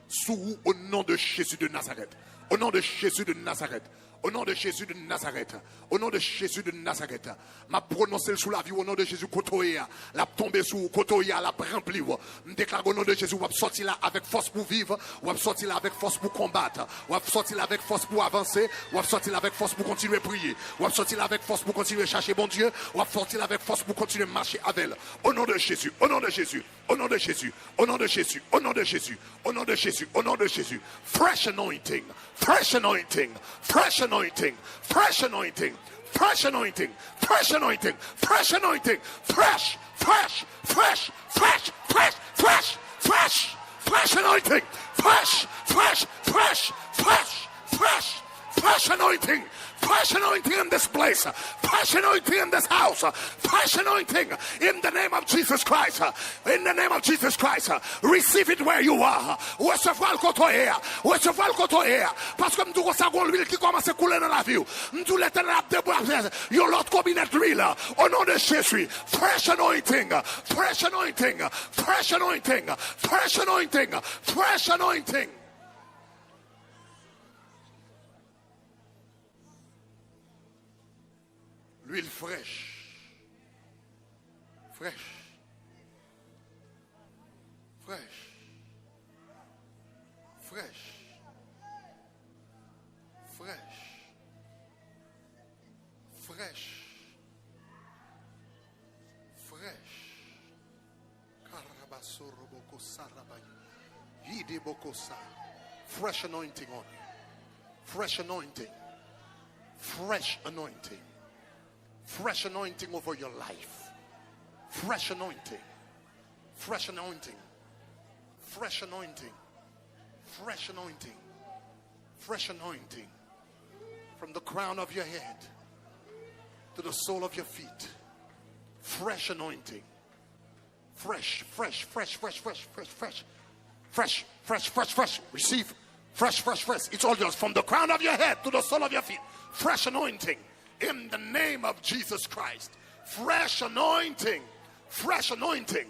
sou ou, o non de Jezi de Nazarèt. O non de Jezi de Nazarèt. O non de Jezi de Nazarèt. O non de Jezi de Nazarèt. M ap pwononse l sou lavi w, o non de Jezi, kote w ye a. L ap tonbe sou ou, kote w ye a, l ap ranpli w. M deklare o non de Jezi, w ap sòti la avèk fòs pou viv, w ap sòti la avèk fòs pou konbat, w ap sòti la avèk fòs pou avanse, w ap sòti la avèk fòs pou kontinye priye, w ap sòti la avèk fòs pou kontinye chache Bondye, w ap sòti la avèk fòs pou kontinye mache avè l. O non de Jezi, o non de Jezi. O non de Jezi, o non de Jezi, o non de Jezi, o non de Jezi, o non de Jezi. Fresh anointing, fresh anointing, fresh anointing, fresh anointing, fresh anointing, fresh anointing, fresh anointing, fresh, fresh, fresh anointing, fresh, fresh, fresh, fresh, fresh, fresh, fresh anointing, fresh anointing in this place, fresh anointing in this house, fresh anointing in the name of Jesus Christ. In the name of Jesus Christ, receive it where you are. Resevwa l kote w ye a. Resevwa l kote w ye a. Paske m di w konsa, gon lwil ki kòmanse koule nan lavi w. M di w Letènèl ap debwazè yon lòt kabinè lwil. O non de Jezi. Fresh anointing. Fresh anointing. Fresh anointing. Fresh anointing. Fresh anointing. Lwil frèch. Frèch. Frèch. Frèch. Frèch. Frèch. Frèch. Karabasorobokosa rabaya. Yidebokosa. Fresh anointing on you. Fresh anointing. Fresh anointing. Fresh anointing over your life. Fresh anointing. Fresh anointing. Fresh anointing. Fresh anointing. Fresh anointing. From the crown of your head to the sole of your feet. Fresh anointing. Fresh, fresh, fresh, fresh, fresh, fresh, fresh. Fresh, fresh, fresh, fresh. Receive. Fresh, fresh, fresh. It's all yours. From the crown of your head to the sole of your feet. Fresh anointing. In the name of Jesus Christ. Fresh anointing. Fresh anointing.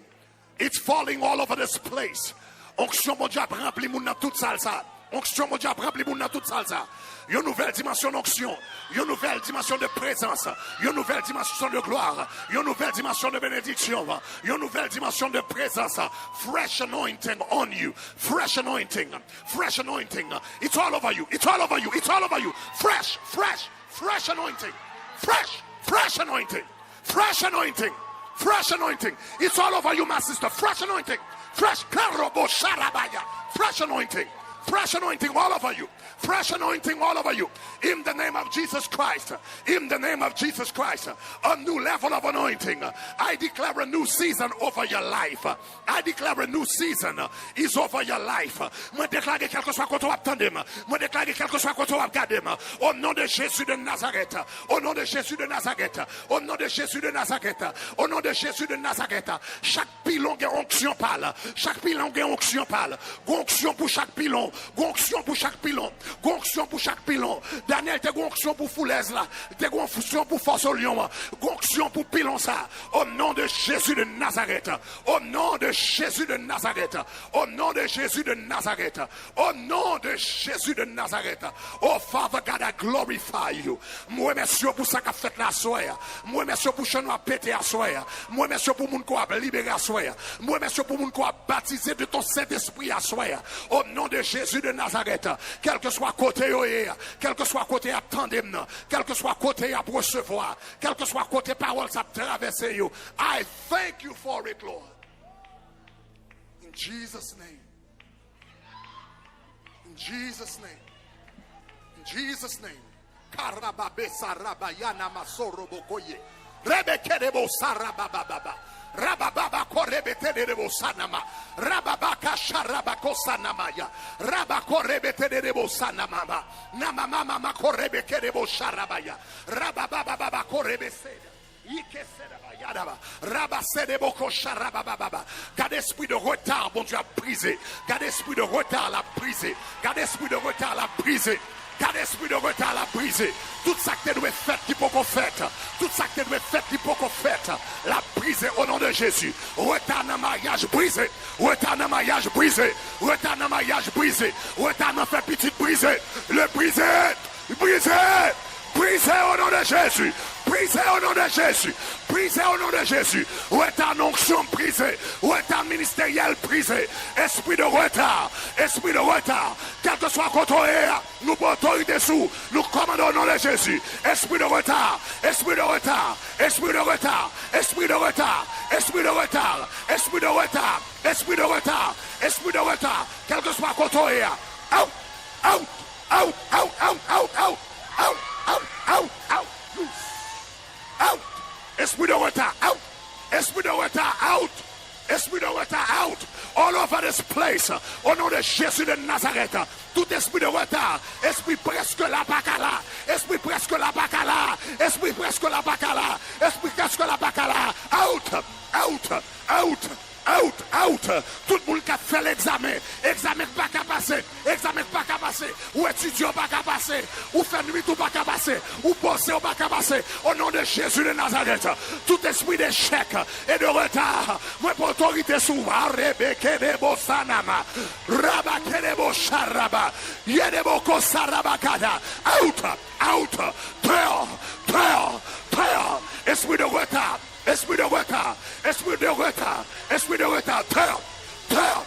It's falling all over this place. Onksyon Bondye ap ranpli moun nan tout sal sa. Onksyon Bondye ap ranpli moun nan tout sal sa. Yon nouvèl dimansyon d'onction. Yon nouvèl dimansyon de prezans. Yon nouvèl dimansyon de glwa. Yon nouvèl dimansyon de benediksyon. Yon nouvèl dimansyon de prezans. Fresh anointing on you. Fresh anointing. Fresh anointing. It's all over you. It's all over you. It's all over you. Fresh, fresh, fresh anointing. Fresh, fresh anointing. Fresh anointing. Fresh anointing. It's all over you, my sister. Fresh anointing. Fresh karobo sharabaya. Fresh anointing. Fresh anointing all over you. Fresh anointing all over you. In the name of Jesus Christ. In the name of Jesus Christ. A new level of anointing. I declare a new season over your life. I declare a new season is over your life. Mwen deklare kèlkeswa kote w ap tande m. Mwen deklare kèlkeswa kote w ap gade m. O non de Jezi de Nazarèt. O non de Jezi de Nazarèt. O non de Jezi de Nazarèt. O non de Jezi de Nazarèt. Chak pilon gen onksyon pa l. Chak pilon gen onksyon pa l. Gon onksyon pou chak pilon. Gon onksyon pou chak pilon. Gon onksyon pou chak pilon. Daniel te gon onksyon pou foulèz la. Li te gon onksyon pou fòs o lyon an. Gon onksyon pou pilon sa. O non de Jezi de Nazarèt. O non de Jezi de Nazarèt. O non de Jezi de Nazarèt. O non de Jezi de Nazarèt. Oh, Father God, I glorify you. M remèsye w pou sa k ap fèt la aswè a. M remèsye w pou chan nou ap pete aswè a. M remèsye w pou moun ke w ap libere aswè a. M remèsye w pou moun ke w ap batize de ton Sentespri aswè a. O non de Jezi de Nazarèt. Kèlkeswa kote yo ye a, kèlkeswa kote y ap tande m nan, kèlkeswa kote y ap resevwa, kèlkeswa kote pawòl sa ap travèse yo. I thank you for it, Lord. In Jesus' name. In Jesus' name. In Jesus' name. Karababesa rabayana masorobokoye. Rebekedebo sarabababa. Rabababa korebetedebo sanama. Rababaka sharabakosanamaya. Rabakorebetedebo sanamama. Namamama korebekedebo sharabaya. Rabababa korebeseda. Ikesedabayadaba. Rabasedebokosharabababa. Gade espri de reta, Bondye ap brize. Gade espri de reta, l ap brize. Gade espri de reta, l ap brize. Gade espri de reta la brize. Tout sa k te dwe fèt ki poko fèt. Tout sa k te dwe fèt ki poko fèt. La brize o non de Jezi. Reta nan maryaj brize. Reta nan maryaj brize. Reta nan maryaj brize. Reta nan fè pitit brize. Le brize. Brize. Brize o non de Jezi. Brize o non de Jezi. Brize o non de Jezi. Reta nan onksyon brize. Reta ministeryèl brize. Espri de reta. Espri de reta. Kèlkeswa kote w ye a. Nou pran otorite sou, nou kòmande o non de Jezi. Espri de reta, espri de reta, espri de reta, espri de reta, espri de reta, espri de reta, espri de reta, espri de reta, kèlkeswa kote w ye a. Out, out, out, out, out, out, out, out, out, out, out, out, loose. Out! Espri de reta, out! Espri de reta, out! Espri de reta, out! All over this place. O non de Jezi de Nazarèt. Tout espri de reta, espri prèske la pa ka la. Espri prèske la pa ka la. Espri prèske la pa ka la. Espri prèske la pa ka la. Out! Out! Out! Out, out. Tout moun k ap fè egzamen, egzamen k pa ka pase, egzamen k pa ka pase, ou etidye w pa ka pase, ou fè nwit ou pa ka pase, ou poze w pa ka pase. O non de Jezi de Nazarèt, tout espri de chèk e de reta, mwen pran otorite sou ou. Arebeke de bosanama, rabake de bosharaba, ye de boko sarabakada. Out, out, deyò, deyò, deyò. Espri de reta, espri de reta, espri de reta, espri de reta, deyò, deyò,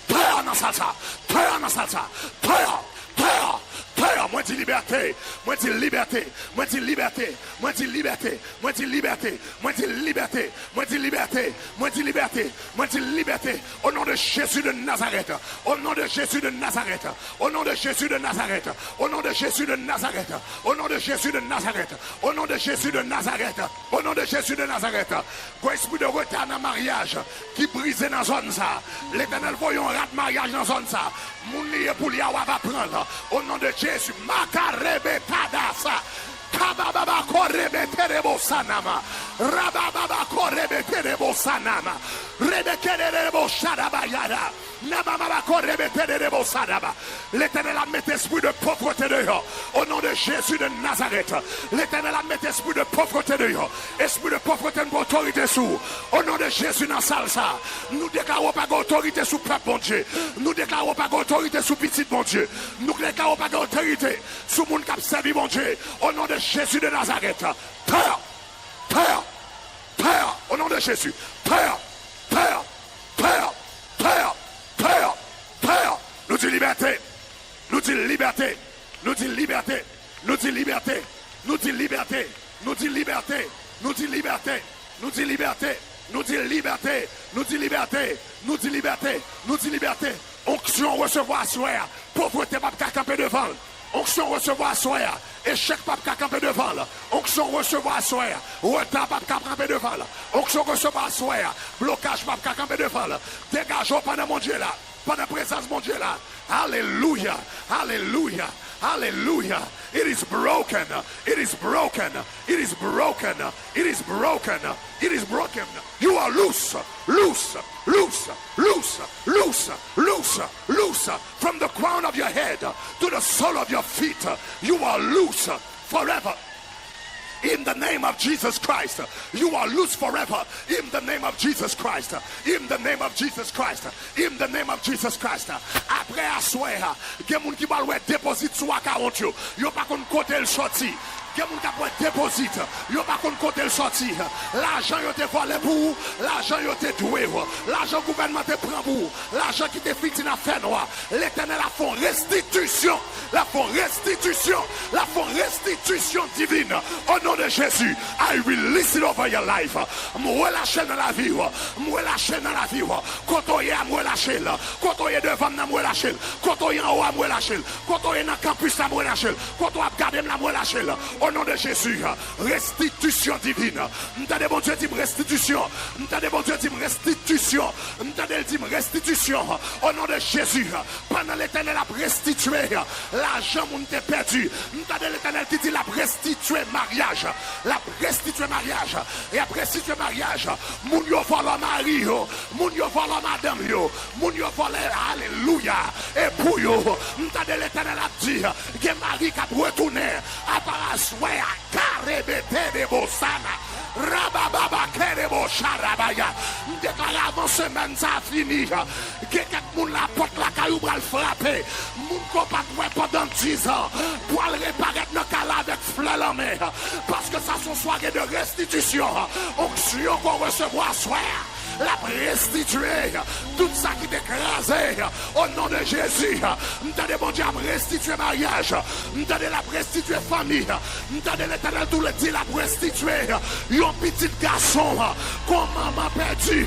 deyò nan sal sa, deyò nan sal sa, deyò, deyò, deyò, mwen di libète, mwen di libète, mwen di libète, mwen di libète, mwen di libète, mwen di libète, mwen di libète, mwen di libète, mwen di libète, o non de Jezi de Nazarèt, o non de Jezi de Nazarèt, o non de Jezi de Nazarèt, o non de Jezi de Nazarèt, o non de Jezi de Nazarèt, o non de Jezi de Nazarèt, o non de Jezi de Nazarèt. Gwo espri de reta nan maryaj ki brize nan zòn sa. Letènèl voye yon rat maryaj nan zòn sa. Moun li ye pou li a, w ava pran l. O non de Jezi, makarebetadasa. Kabababa korebe terebo sanama. Rabababa korebe terebo sanama. Rebeke derebo shadabayada. Nabamaba korebe terebo sanama. Letènèl ap mete espri de povrete deyò. O non de Jezi de Nazarèt. Letènèl ap mete espri de povrete deyò. Espri de povrete, nou pran otorite sou ou. O non de Jezi nan sal sa. Nou deklare w pa gen otorite sou pèp Bondye. Nou deklare w pa gen otorite sou pitit Bondye. Nou deklare w pa gen otorite sou moun k ap sèvi Bondye. O non de Jezi de Nazarèt. Deyò! Deyò! Deyò! O non de Jezi! Deyò! Deyò! Deyò! Deyò! Deyò! Deyò! Nou di libète! Nou di libète! Nou di libète! Nou di libète! Nou di libète! Nou di libète! Nou di libète! Nou di libète! Nou di libète! Nou di libète! Nou di libète! Nou di libète! Onksyon resevwa aswè a, povrete p ap ka kanpe devan l. Onksyon resevwa aswè a, echèk p ap ka kanpe devan l. Onksyon resevwa aswè a, reta p ap ka kanpe devan l. Onksyon resevwa aswè a, blokaj p ap ka kanpe devan l. Degaje w pandan Bondye la, pandan prezans Bondye la. Alelouya, alelouya, alelouya. It is broken, it is broken, it is broken, it is broken, it is broken. You are loose, loose, loose, loose, loose, loose, loose. From the crown of your head to the sole of your feet, you are loose forever. In the name of Jesus Christ, you are loose forever. In the name of Jesus Christ, in the name of Jesus Christ, in the name of Jesus Christ. Apre aswè a, gen moun ki pral wè depozit sou akawont yo. Yo pa konn kote l soti. Gen moun k ap wè depozit, yo pa konn kote l soti. Lajan yo te vòlè pou ou, lajan yo te dwe w, lajan gouvènman te pran pou ou, lajan ki te fiti nan fènwa. Letènèl ap fè yon restitisyon, l ap fè yon restitisyon, l ap fè yon restitisyon divin. O non de Jezi, I release it over your life. M relache l nan lavi w, m relache l nan lavi w. Kote w ye a, m relache l. Kote w ye devan m nan, m relache l. Kote w ye anwo a, m relache l. Kote w ye nan kanpis la, m relache l. Kote w ap gade m la, m relache l. O non de Jezi, restitisyon divin. M tande Bondye di m restitisyon. M tande Bondye di m restitisyon. M tande l di m restitisyon. O non de Jezi, pandan Letènèl ap restitye lajan moun te pèdi, m tande Letènèl ki di l ap restitye maryaj. L ap restitye maryaj. E ap restitye maryaj. Moun yo vòlò mari yo. Moun yo vòlò madanm yo. Moun yo vòlò, alelouya. E pou yo, m tande Letènèl ap di, gen mari k ap retounen. Apa aswè a, karebete de bosana. Rabababa kerebo charabaya. M deklare avan semèn sa a fini, gen kèk moun lapòt lakay ou pral frape. Moun ke w pa t wè pandan dizan pral reparèt nan kay la avèk flè lan men. Paske sa se yon sware de restitisyon. Onksyon ke w resevwa aswè a, l ap restitye tout sa ki te kraze. O non de Jezi, m tande Bondye ap restitye maryaj. M tande l ap restitye fanmi. M tande Letènèl tou di l ap restitye yon pitit gason ke yon manman pèdi,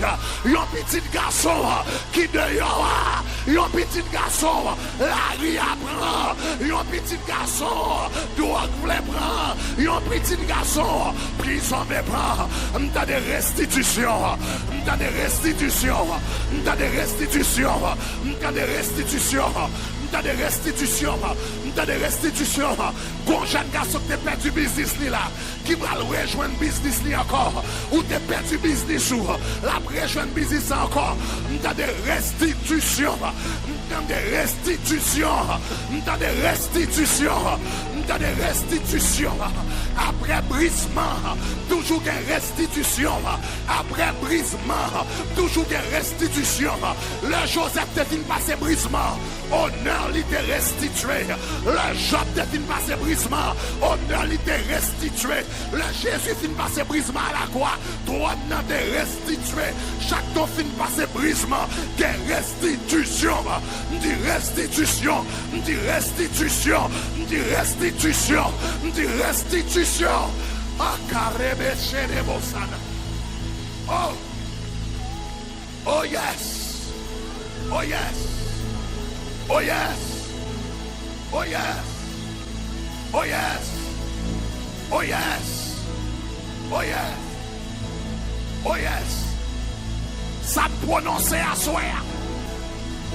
yon pitit gason ki deyò a, yon pitit gason lari a pran, yon pitit gason dwòg vle pran, yon pitit gason prizon vle pran. M tande restitisyon, m tande restitisyon, m tande restitisyon, m tande restitisyon, m tande restitisyon, m tande restitisyon. Gon jèn gason ki te pèdi biznis li la, ki pral rejwenn biznis li ankò. Ou te pèdi biznis ou, l ap rejwenn biznis la ankò. M tande restitisyon. M tande restitisyon. M tande restitisyon. M tande restitisyon. Apre brizman, toujou gen restitisyon. Apre brizman, toujou gen restitisyon. Lè Jozèf te fin pase brizman, onè li te restitye. Lè Jòb te fin pase brizman, onè li te restitye. Lè Jezi fin pase brizman a lakwa, twòn nan te restitye. Chak tan w fin pase brizman, gen restitisyon. M di restitisyon, m di restitisyon, m di restitisyon, m di restitisyon. Akarebe chenebosana. Oh! Oh yes! Oh yes! Oh yes! Oh yes! Oh yes! Oh yes! Oh yes! Oh yes! Sa m pwononse aswè a,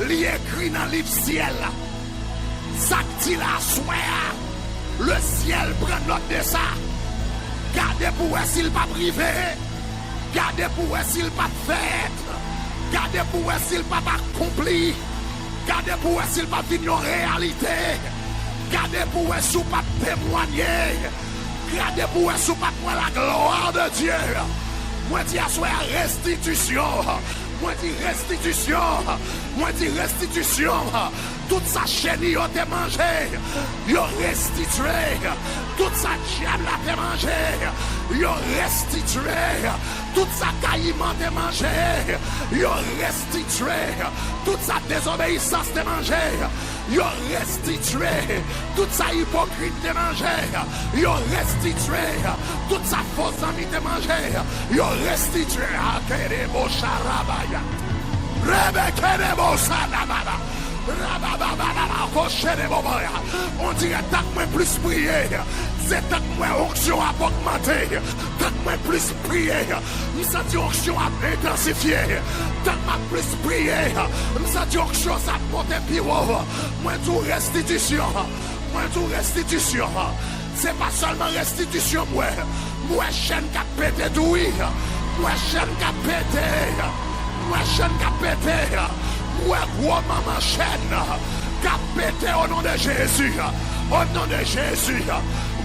li ekri nan liv syèl la. Sa k di la aswè a, le syèl pran nòt de sa. Gade pou wè si l p ap rive. Gade pou wè si l p ap fèt. Gade pou wè si l p ap akonpli. Gade pou wè si l p ap vin yon reyalite. Gade pou wè si w p ap temwanye. Gade pou wè si w p ap wè la gloire de Dieu. Mwen di aswè a restitisyon. Mwen di restitisyon. Mwen di restitisyon. Tout sa cheni yo te manje, yo restitye. Tout sa dyab la te manje, yo restitye. Tout sa kayiman te manje, yo restitye. Tout sa dezobeyisans te manje, yo restitye. Tout sa ipokrit te manje, yo restitye. Tout sa fo zanmi te manje, yo restitye. Akerebo charabaya. Rebekerebo sanababa. Rabababababa, kosherebo baya. On dirè tank mwen plis priye, se tank mwen onksyon ap ogmante. Tank mwen plis priye, m santi onksyon ap entansifye. Tank m ap plis priye, m santi onksyon sa ap monte pi wo. Mwen di w restitisyon. Mwen di w restitisyon. Se pa sèlman restitisyon m wè. M wè chèn k ap pete tou wi. M wè chèn k ap pete. M wè chèn k ap pete. M wè gwo manman chèn k ap pete o non de Jezi. O non de Jezi.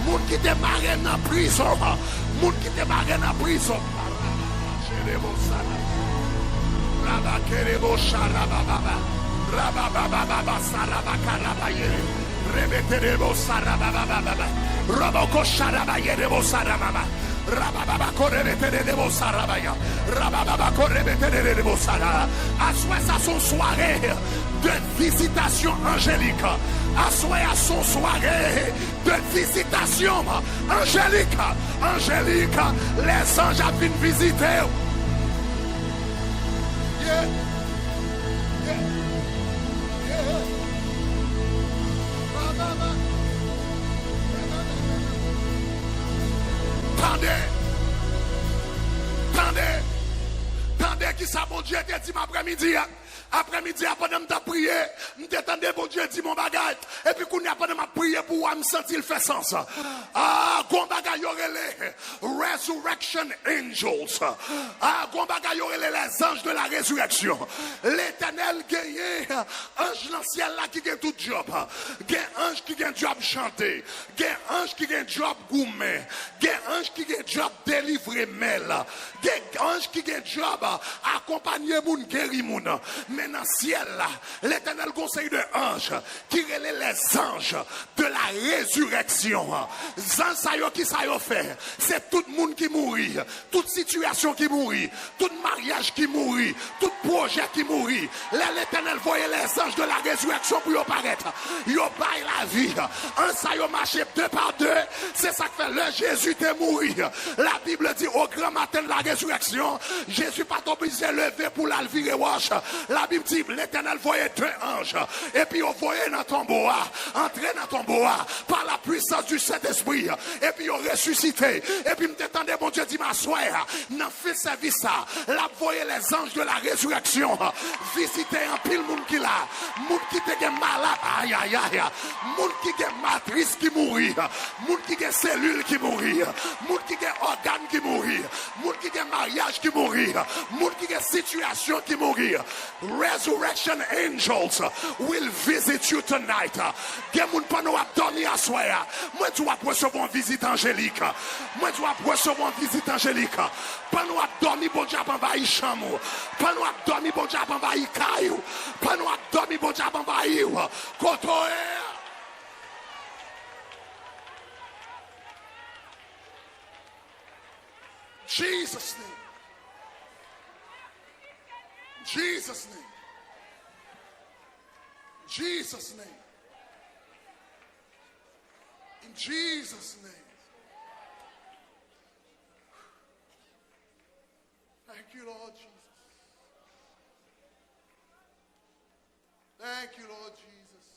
Moun ki te mare nan prizon. Moun ki te mare nan prizon. Rabakerebo sharabababa. Rababababa sarabakarabayere. Rebeterebo sarabababa. Roboko sharabayerebo saramama. Rabababa korebeterebo sarabaya. Rabababa korebeterebo sara. Aswè sa se yon sware de vizitasyon anjelik. Aswè a se yon sware de vizitasyon anjelik. Anjelik, lèzanj ap vin vizite w. Yeah. Yeah. Yeah. Ba, ba, ba. Ba, ba, ba, ba, ba. Tande! Tande! Tande ki sa Bondye te di m aprèmidi a. Aprèmidi a, pandan m t ap priye, m te tande Bondye di m yon bagay. Epi kounye a, pandan m ap priye pou ou a, m santi l fè sans. Ah, gon bagay yo rele Resurrection Angels. Ah, gon bagay yo rele les anges de la résurrection. Letènèl genyen anj nan syèl la ki gen tout djòb. Gen anj ki gen djòb chante. Gen anj ki gen djòb goumen. Gen anj ki gen djòb delivre mèl. Gen anj ki gen djòb akonpanye moun, geri moun. Men nan syèl la, Letènèl gon seri de anj ki rele les anges de la résurrection. Zanj sa yo, ki sa yo fè? Se tout moun ki mouri, tout sitiyasyon ki mouri, tout maryaj ki mouri, tout pwojè ki mouri. Lè Letènèl voye les anges de la résurrection pou yo parèt, yo bay lavi. Anj sa yo mache de pa de. Se sa k fè lè Jezi te mouri, Labib di, au grand matin de la résurrection, Jezi pa t oblije leve pou l al vire wòch. Labib di, Letènèl voye de anj, epi yo voye nan tonbo a, antre nan tonbo a, par la puissance du Saint-Esprit, epi yo resisite. Epi m te tande Bondye di m aswè a, nan fen sèvis sa, l ap voye les anges de la résurrection vizite anpil moun ki la, moun ki te gen malad, ayayay, moun ki gen matris ki mouri, moun ki gen selil ki mouri, moun ki gen ògàn ki mouri, moun ki gen maryaj ki mouri, moun ki gen sitiyasyon ki mouri. Resurrection angels will visit you tonight. Gen moun pandan w ap dòmi aswè a, mwen di w ap resevwa yon vizit anjelik. Mwen di w ap resevwa yon vizit anjelik. Pandan w ap dòmi, Bondye ap anvayi chanm ou. Pandan w ap dòmi, Bondye ap anvayi kay ou. Pandan w ap dòmi, Bondye ap anvayi w. Kote w ye a? Jesus' name. Jesus' name. Jesus' name. In Jesus' name. Thank you, Lord Jesus. Thank you, Lord Jesus.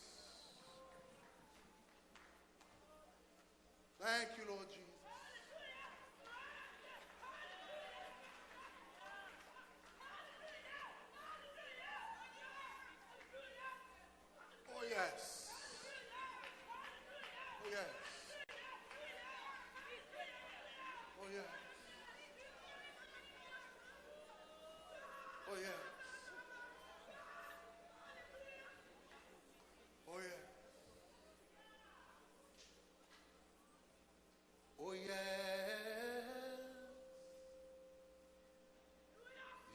Thank you, Lord Jesus. Oh, yes. Oh, yes. Oh, yes. Oh, yes. Oh, yes. Oh, yes.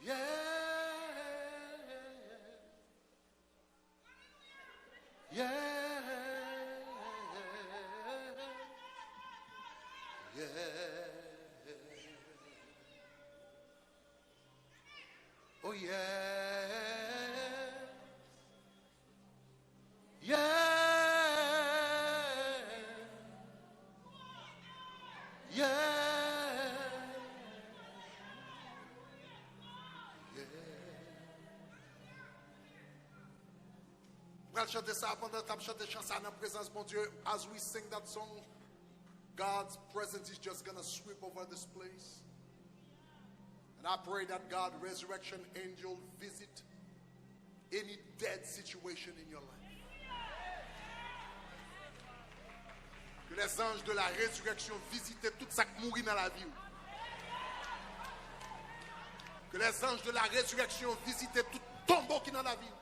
Yes. Yes. Yes. Oh, yes. Yeah. Yeah. Yeah. Pral chante sa, pandan n ap chante chan sa nan prezans Bondye, as we sing that song, God's presence is just gonna sweep over this place. And I pray that God resurrection angel visit any dead situation in your life. Que les anges de la résurrection visitent tout sa k mouri nan lavi w. Que les anges de la résurrection visitent tout tonbo ki nan lavi w.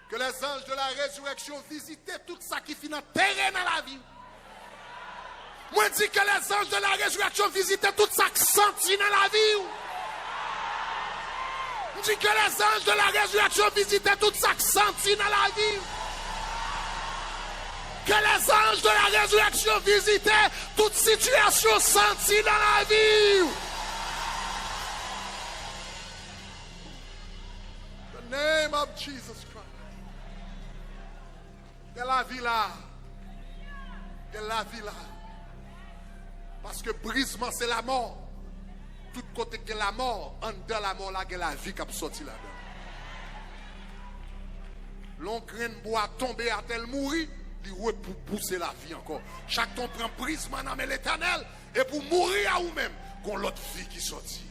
Que les anges de la résurrection visitent tout sa ki fin antere nan lavi w. Mwen di que les anges de la résurrection visite tout sa k santi nan lavi w. M di que les anges de la résurrection visite tout sa k santi nan lavi w. Que les anges de la résurrection visite tout sitiyasyon santi nan lavi w. The name of Jesus Christ. Gen lavi la. Gen lavi la. Paske brizman se lamò. Tout kote k gen lamò, anndan lamò la gen lavi k ap sòti ladan. Lè yon grenn bwa tonbe atè, l mouri, Li repou-, pouse lavi ankò. Chak tan w pran brizman nan men Letènèl, epi w mouri a ou menm, gon lòt vi ki sòti.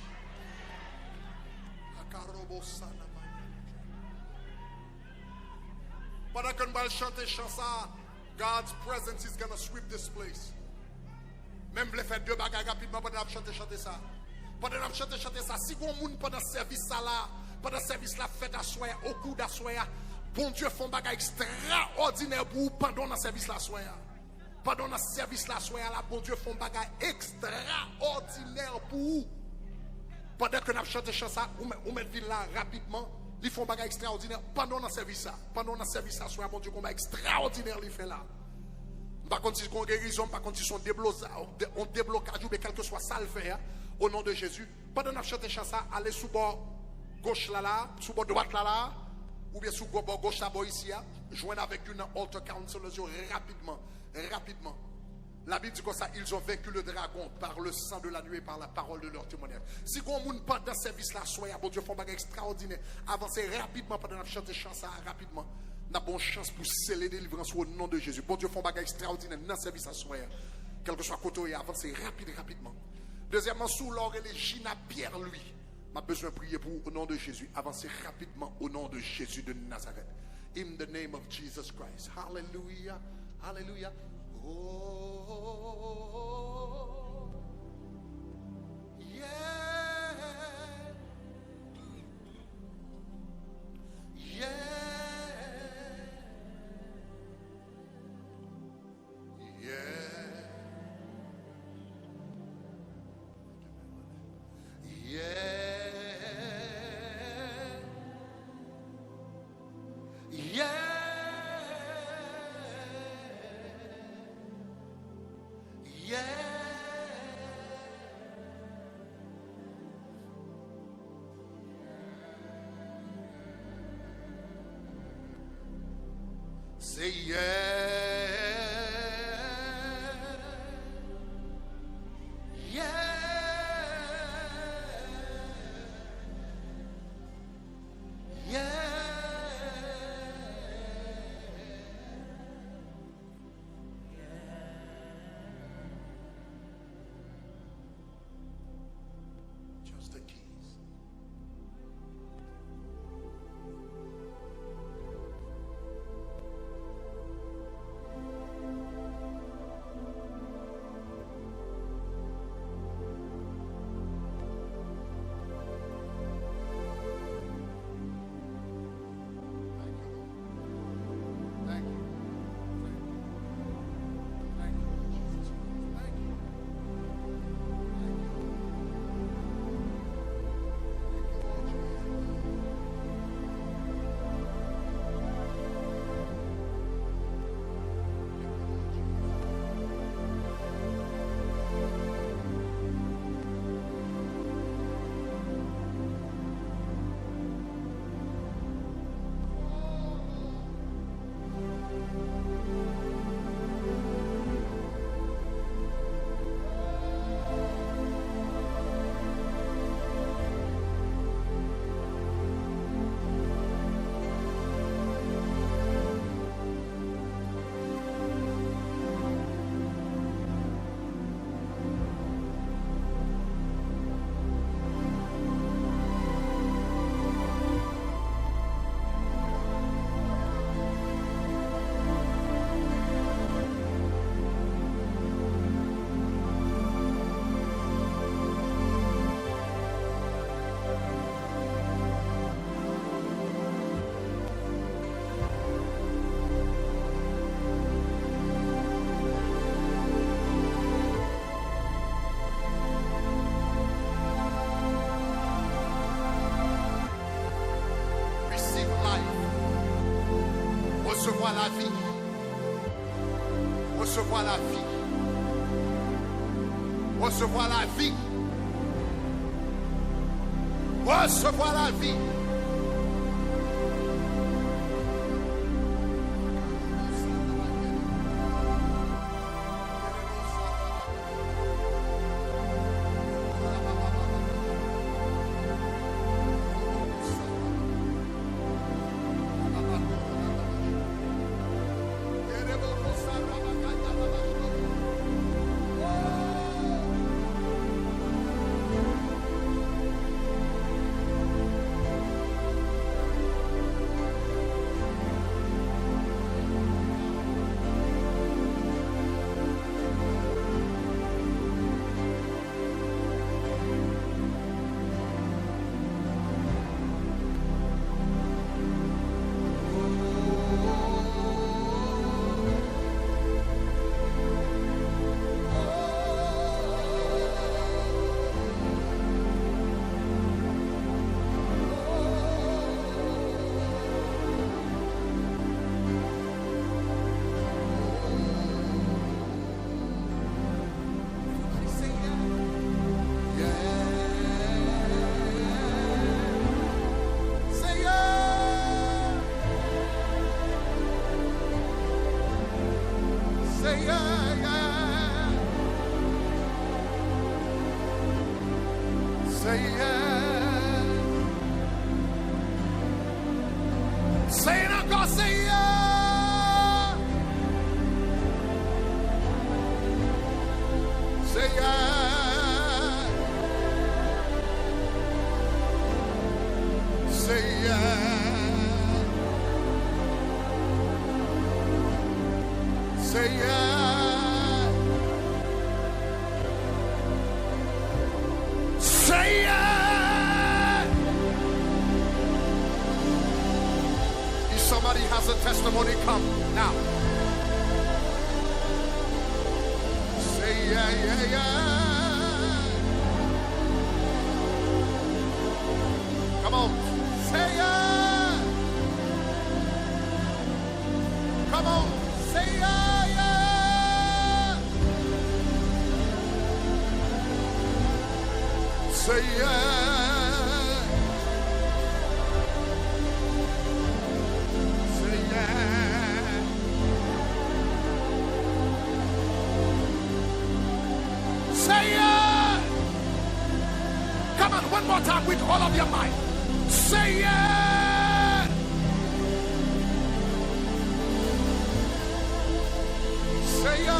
Pandan ke n pral chante chan sa, God's presence is gonna sweep this place. Men m vle fè de bagay rapidman pandan n ap chante chante sa. Pandan n ap chante chante sa, si gon moun pandan sèvis sa la, pandan sèvis la ap fèt aswè a, okou daswè a, Bondye fè yon bagay ekstraòdinè pou ou pandan w nan sèvis la aswè a. Pandan w nan sèvis la aswè a la, Bondye fè yon bagay ekstraòdinè pou ou. Pandan ke n ap chante chan sa, ou mèt, ou mèt vin la rapidman. Li fè yon bagay ekstraòdinè pandan w nan sèvis la. Pandan w nan sèvis la aswè a, Bondye gon bagay ekstraòdinè li fè la. M pa konn si se yon gerizon, m pa konn si se yon debloza-, yon de-, yon deblokaj oubyen kèlkeswa sa l fè a, o non de Jezi. Pandan n ap chante chan sa, ale sou bò goch la la, sou bò dwat la la, oubyen sou bò goch la, bò isi a, jwenn avèk youn nan altar counselors yo rapidman, rapidman. La Bible dit comme ça, ils ont vaincu le dragon par le sang de l'agneau et par la parole de leur témoignage. Si gon moun pandan sèvis la aswè a, Bondye fè yon bagay ekstraòdinè, avanse rapidman pandan n ap chante chan sa a rapidman. N ap ba w chans pou sele delivrans ou o non de Jezi. Bondye fè yon bagay ekstraòdinè nan sèvis aswè a. Kèlkeswa kote w ye, avanse rapid, rapidman. Dezyèmman, si w la w rele Gina Pierre Louis, m ap bezwen priye pou ou o non de Jezi. Avanse rapidman o non de Jezi de Nazarèt. In the name of Jesus Christ. Hallelujah. Hallelujah. Oh, yeah. Yeah. Yeah. Yeah. Yeah. Yeah. Say yeah. Yeah. Yeah. Just the keys. Thank you, Lord. Thank you. Thank you. Thank you, Lord Jesus Christ. Thank you. Thank you. Thank you, Lord Jesus. Thank you, Lord Jesus. Receive life. Resevwa lavi. Resevwa lavi. Resevwa lavi. Resevwa lavi. Yeah, yeah. Say yeah. Say it encore, say yeah. Say yeah. Say yeah. Say yeah. Say yeah. If somebody has a testimony, come now. Say yeah, yeah, yeah. Come on. Say yeah. Come on. Say yeah, yeah. Say yeah. Say yeah. Say yeah. Come on, one more time with all of your might. Say yeah. Say yeah.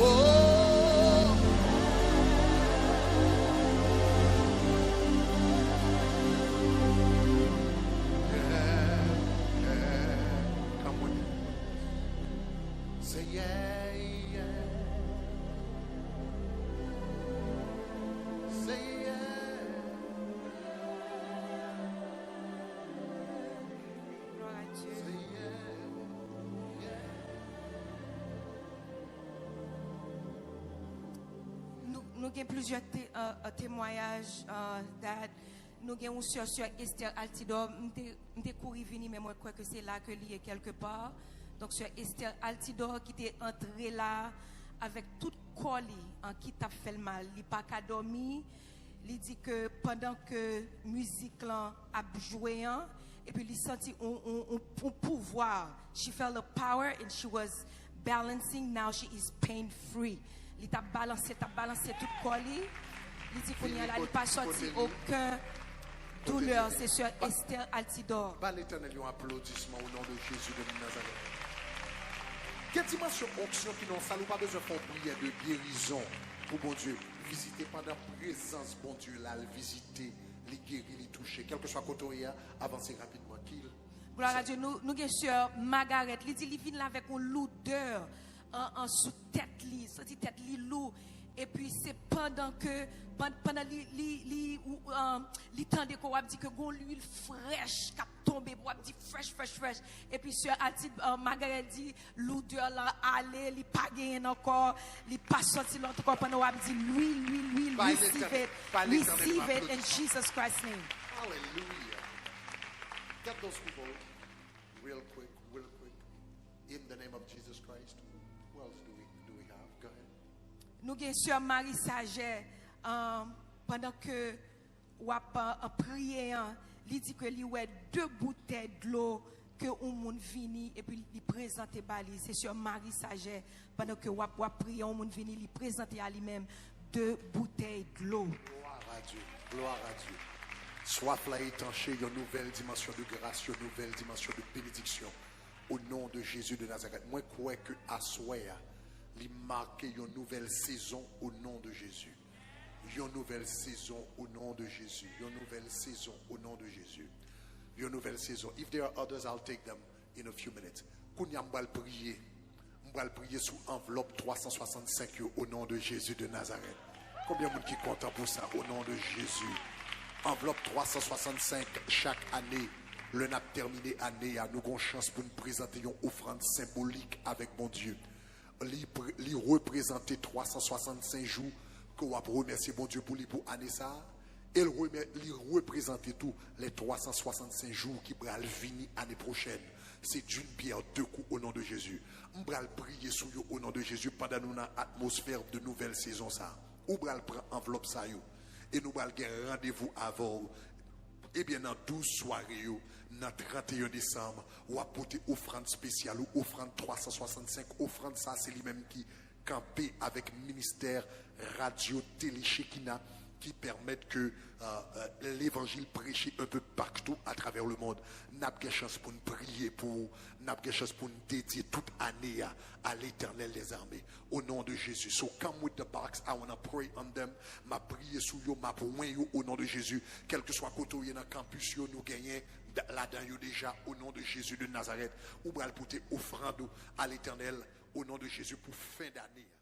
Oh. Yeah, yeah. Come with me. Say yeah, yeah. Say yeah. Gloire à Dieu. Say yeah, yeah. Nou, nou gen plizyè te-, euh, euh, temwayaj, euh, that Nou gen yon sè, sè Esther Altidor. M te, m te kouri vini, men mwen kwè ke se la ke li ye kèlkepa. Donk, sè Esther Altidor ki te antre la avèk tout kò li, an, ki t ap fè l mal. Li pa ka dòmi. Li di ke pandan ke mizik lan ap jwe an, epi li santi yon, yon, yon, yon pouvwa. She felt a power and she was balancing, now she is pain free. Li t ap balanse, t ap balanse tout kò li. Li di kounye a la, li pa santi okenn doulè. Se sè Esther Altidor. Ba Letènèl yon aplodisman o non de Jezi de Nazarèt. Gen dimansyon onksyon ki nan sal, ou pa bezwen fè yon priyè de gerizon pou Bondye. Vizite pandan prezans Bondye la, l vizite, li geri, li touche. Kèlkeswa kote w ye a, avanse rapidman. Ki Gloire à Dieu. Nou, nou gen sè Margaret. Li di li vin la avèk yon loudè an, an sou tèt li. Santi tèt li lou. Epi se pandan ke, pan-, pandan li, li, li, ou, um, li tande ke w ap di ke gon lwil frèch k ap tonbe, w ap di frèch, frèch, frèch. Epi sè Altidor, uh, Margaret di, loudè lan ale, li pa genyen l ankò, li pa santi l ankò pandan w ap di lwil, lwil, lwil, receive it, receive it in Jesus Christ's name. Hallelujah. Get those people real quick, real quick. In the name of Jesus Christ. Who else do we, do we have? Go ahead. Nou gen sè Marie Saget, um, pandan ke w ap, uh, priye an, li di ke li wè de boutèy dlo ke yon moun vini epi li prezante ba li. Se sè Marie Saget, pandan ke w ap, w ap priye, yon moun vini, li prezante a li menm de boutèy dlo. Gloire à Dieu. Gloire à Dieu. Swaf la etanche, yon nouvèl dimansyon de gras, yon nouvèl dimansyon de benediksyon. O non de Jezi de Nazarèt. Mwen kwè ke aswè a, li make yon nouvèl sezon o non de Jezi. Yon nouvèl sezon o non de Jezi. Yon nouvèl sezon o non de Jezi. Yon nouvèl sezon. If there are others, I'll take them in a few minutes. Kounye a, m pral priye. M pral priye sou anvlòp twa san swasannsenk yo o non de Jezi de Nazarèt. Konbyen moun ki kontan pou sa o non de Jezi? Anvlòp twa san swasannsenk, chak ane, lè n ap tèmine ane a, nou gon chans pou n prezante yon ofrann senbolik avèk Bondye. Li pre-, li reprezante twa san swasannsenk jou ke w ap remèsye Bondye pou li pou ane sa a. E l remè-, li reprezante tou lè twa san swasannsenk jou ki pral vini ane pwochèn. Se d'une pierre deux coups o non de Jezi. M pral priye sou yo o non de Jezi pandan nou nan atmosfè de nouvèl sezon sa a. Ou pral pran anvlòp sa yo. E nou pral gen randevou avè w Ebyen, nan douz sware yo, nan trannteyen desanm, w ap pote ofrann spesyal ou, ofrann twa san swasannsenk. Ofrann sa, se li menm ki kanpe avèk ministè radyo tele Shekina, ki pèmèt ke euh, euh, levanjil preche un peu partout à travers le monde. N ap gen chans pou n priye pou ou, n ap gen chans pou n dedye tout ane a à l'Éternel des armées. Au nom de Jésus. So come with the box, I wanna pray on them. M ap priye sou yo, m ap wen yo au nom de Jésus. Kèlkeswa kote w ye nan kanpis yo, nou genyen ladan yo deja au nom de Jésus de Nazareth. Ou pral pote ofrann ou à l'Éternel au nom de Jésus pou fen dane a.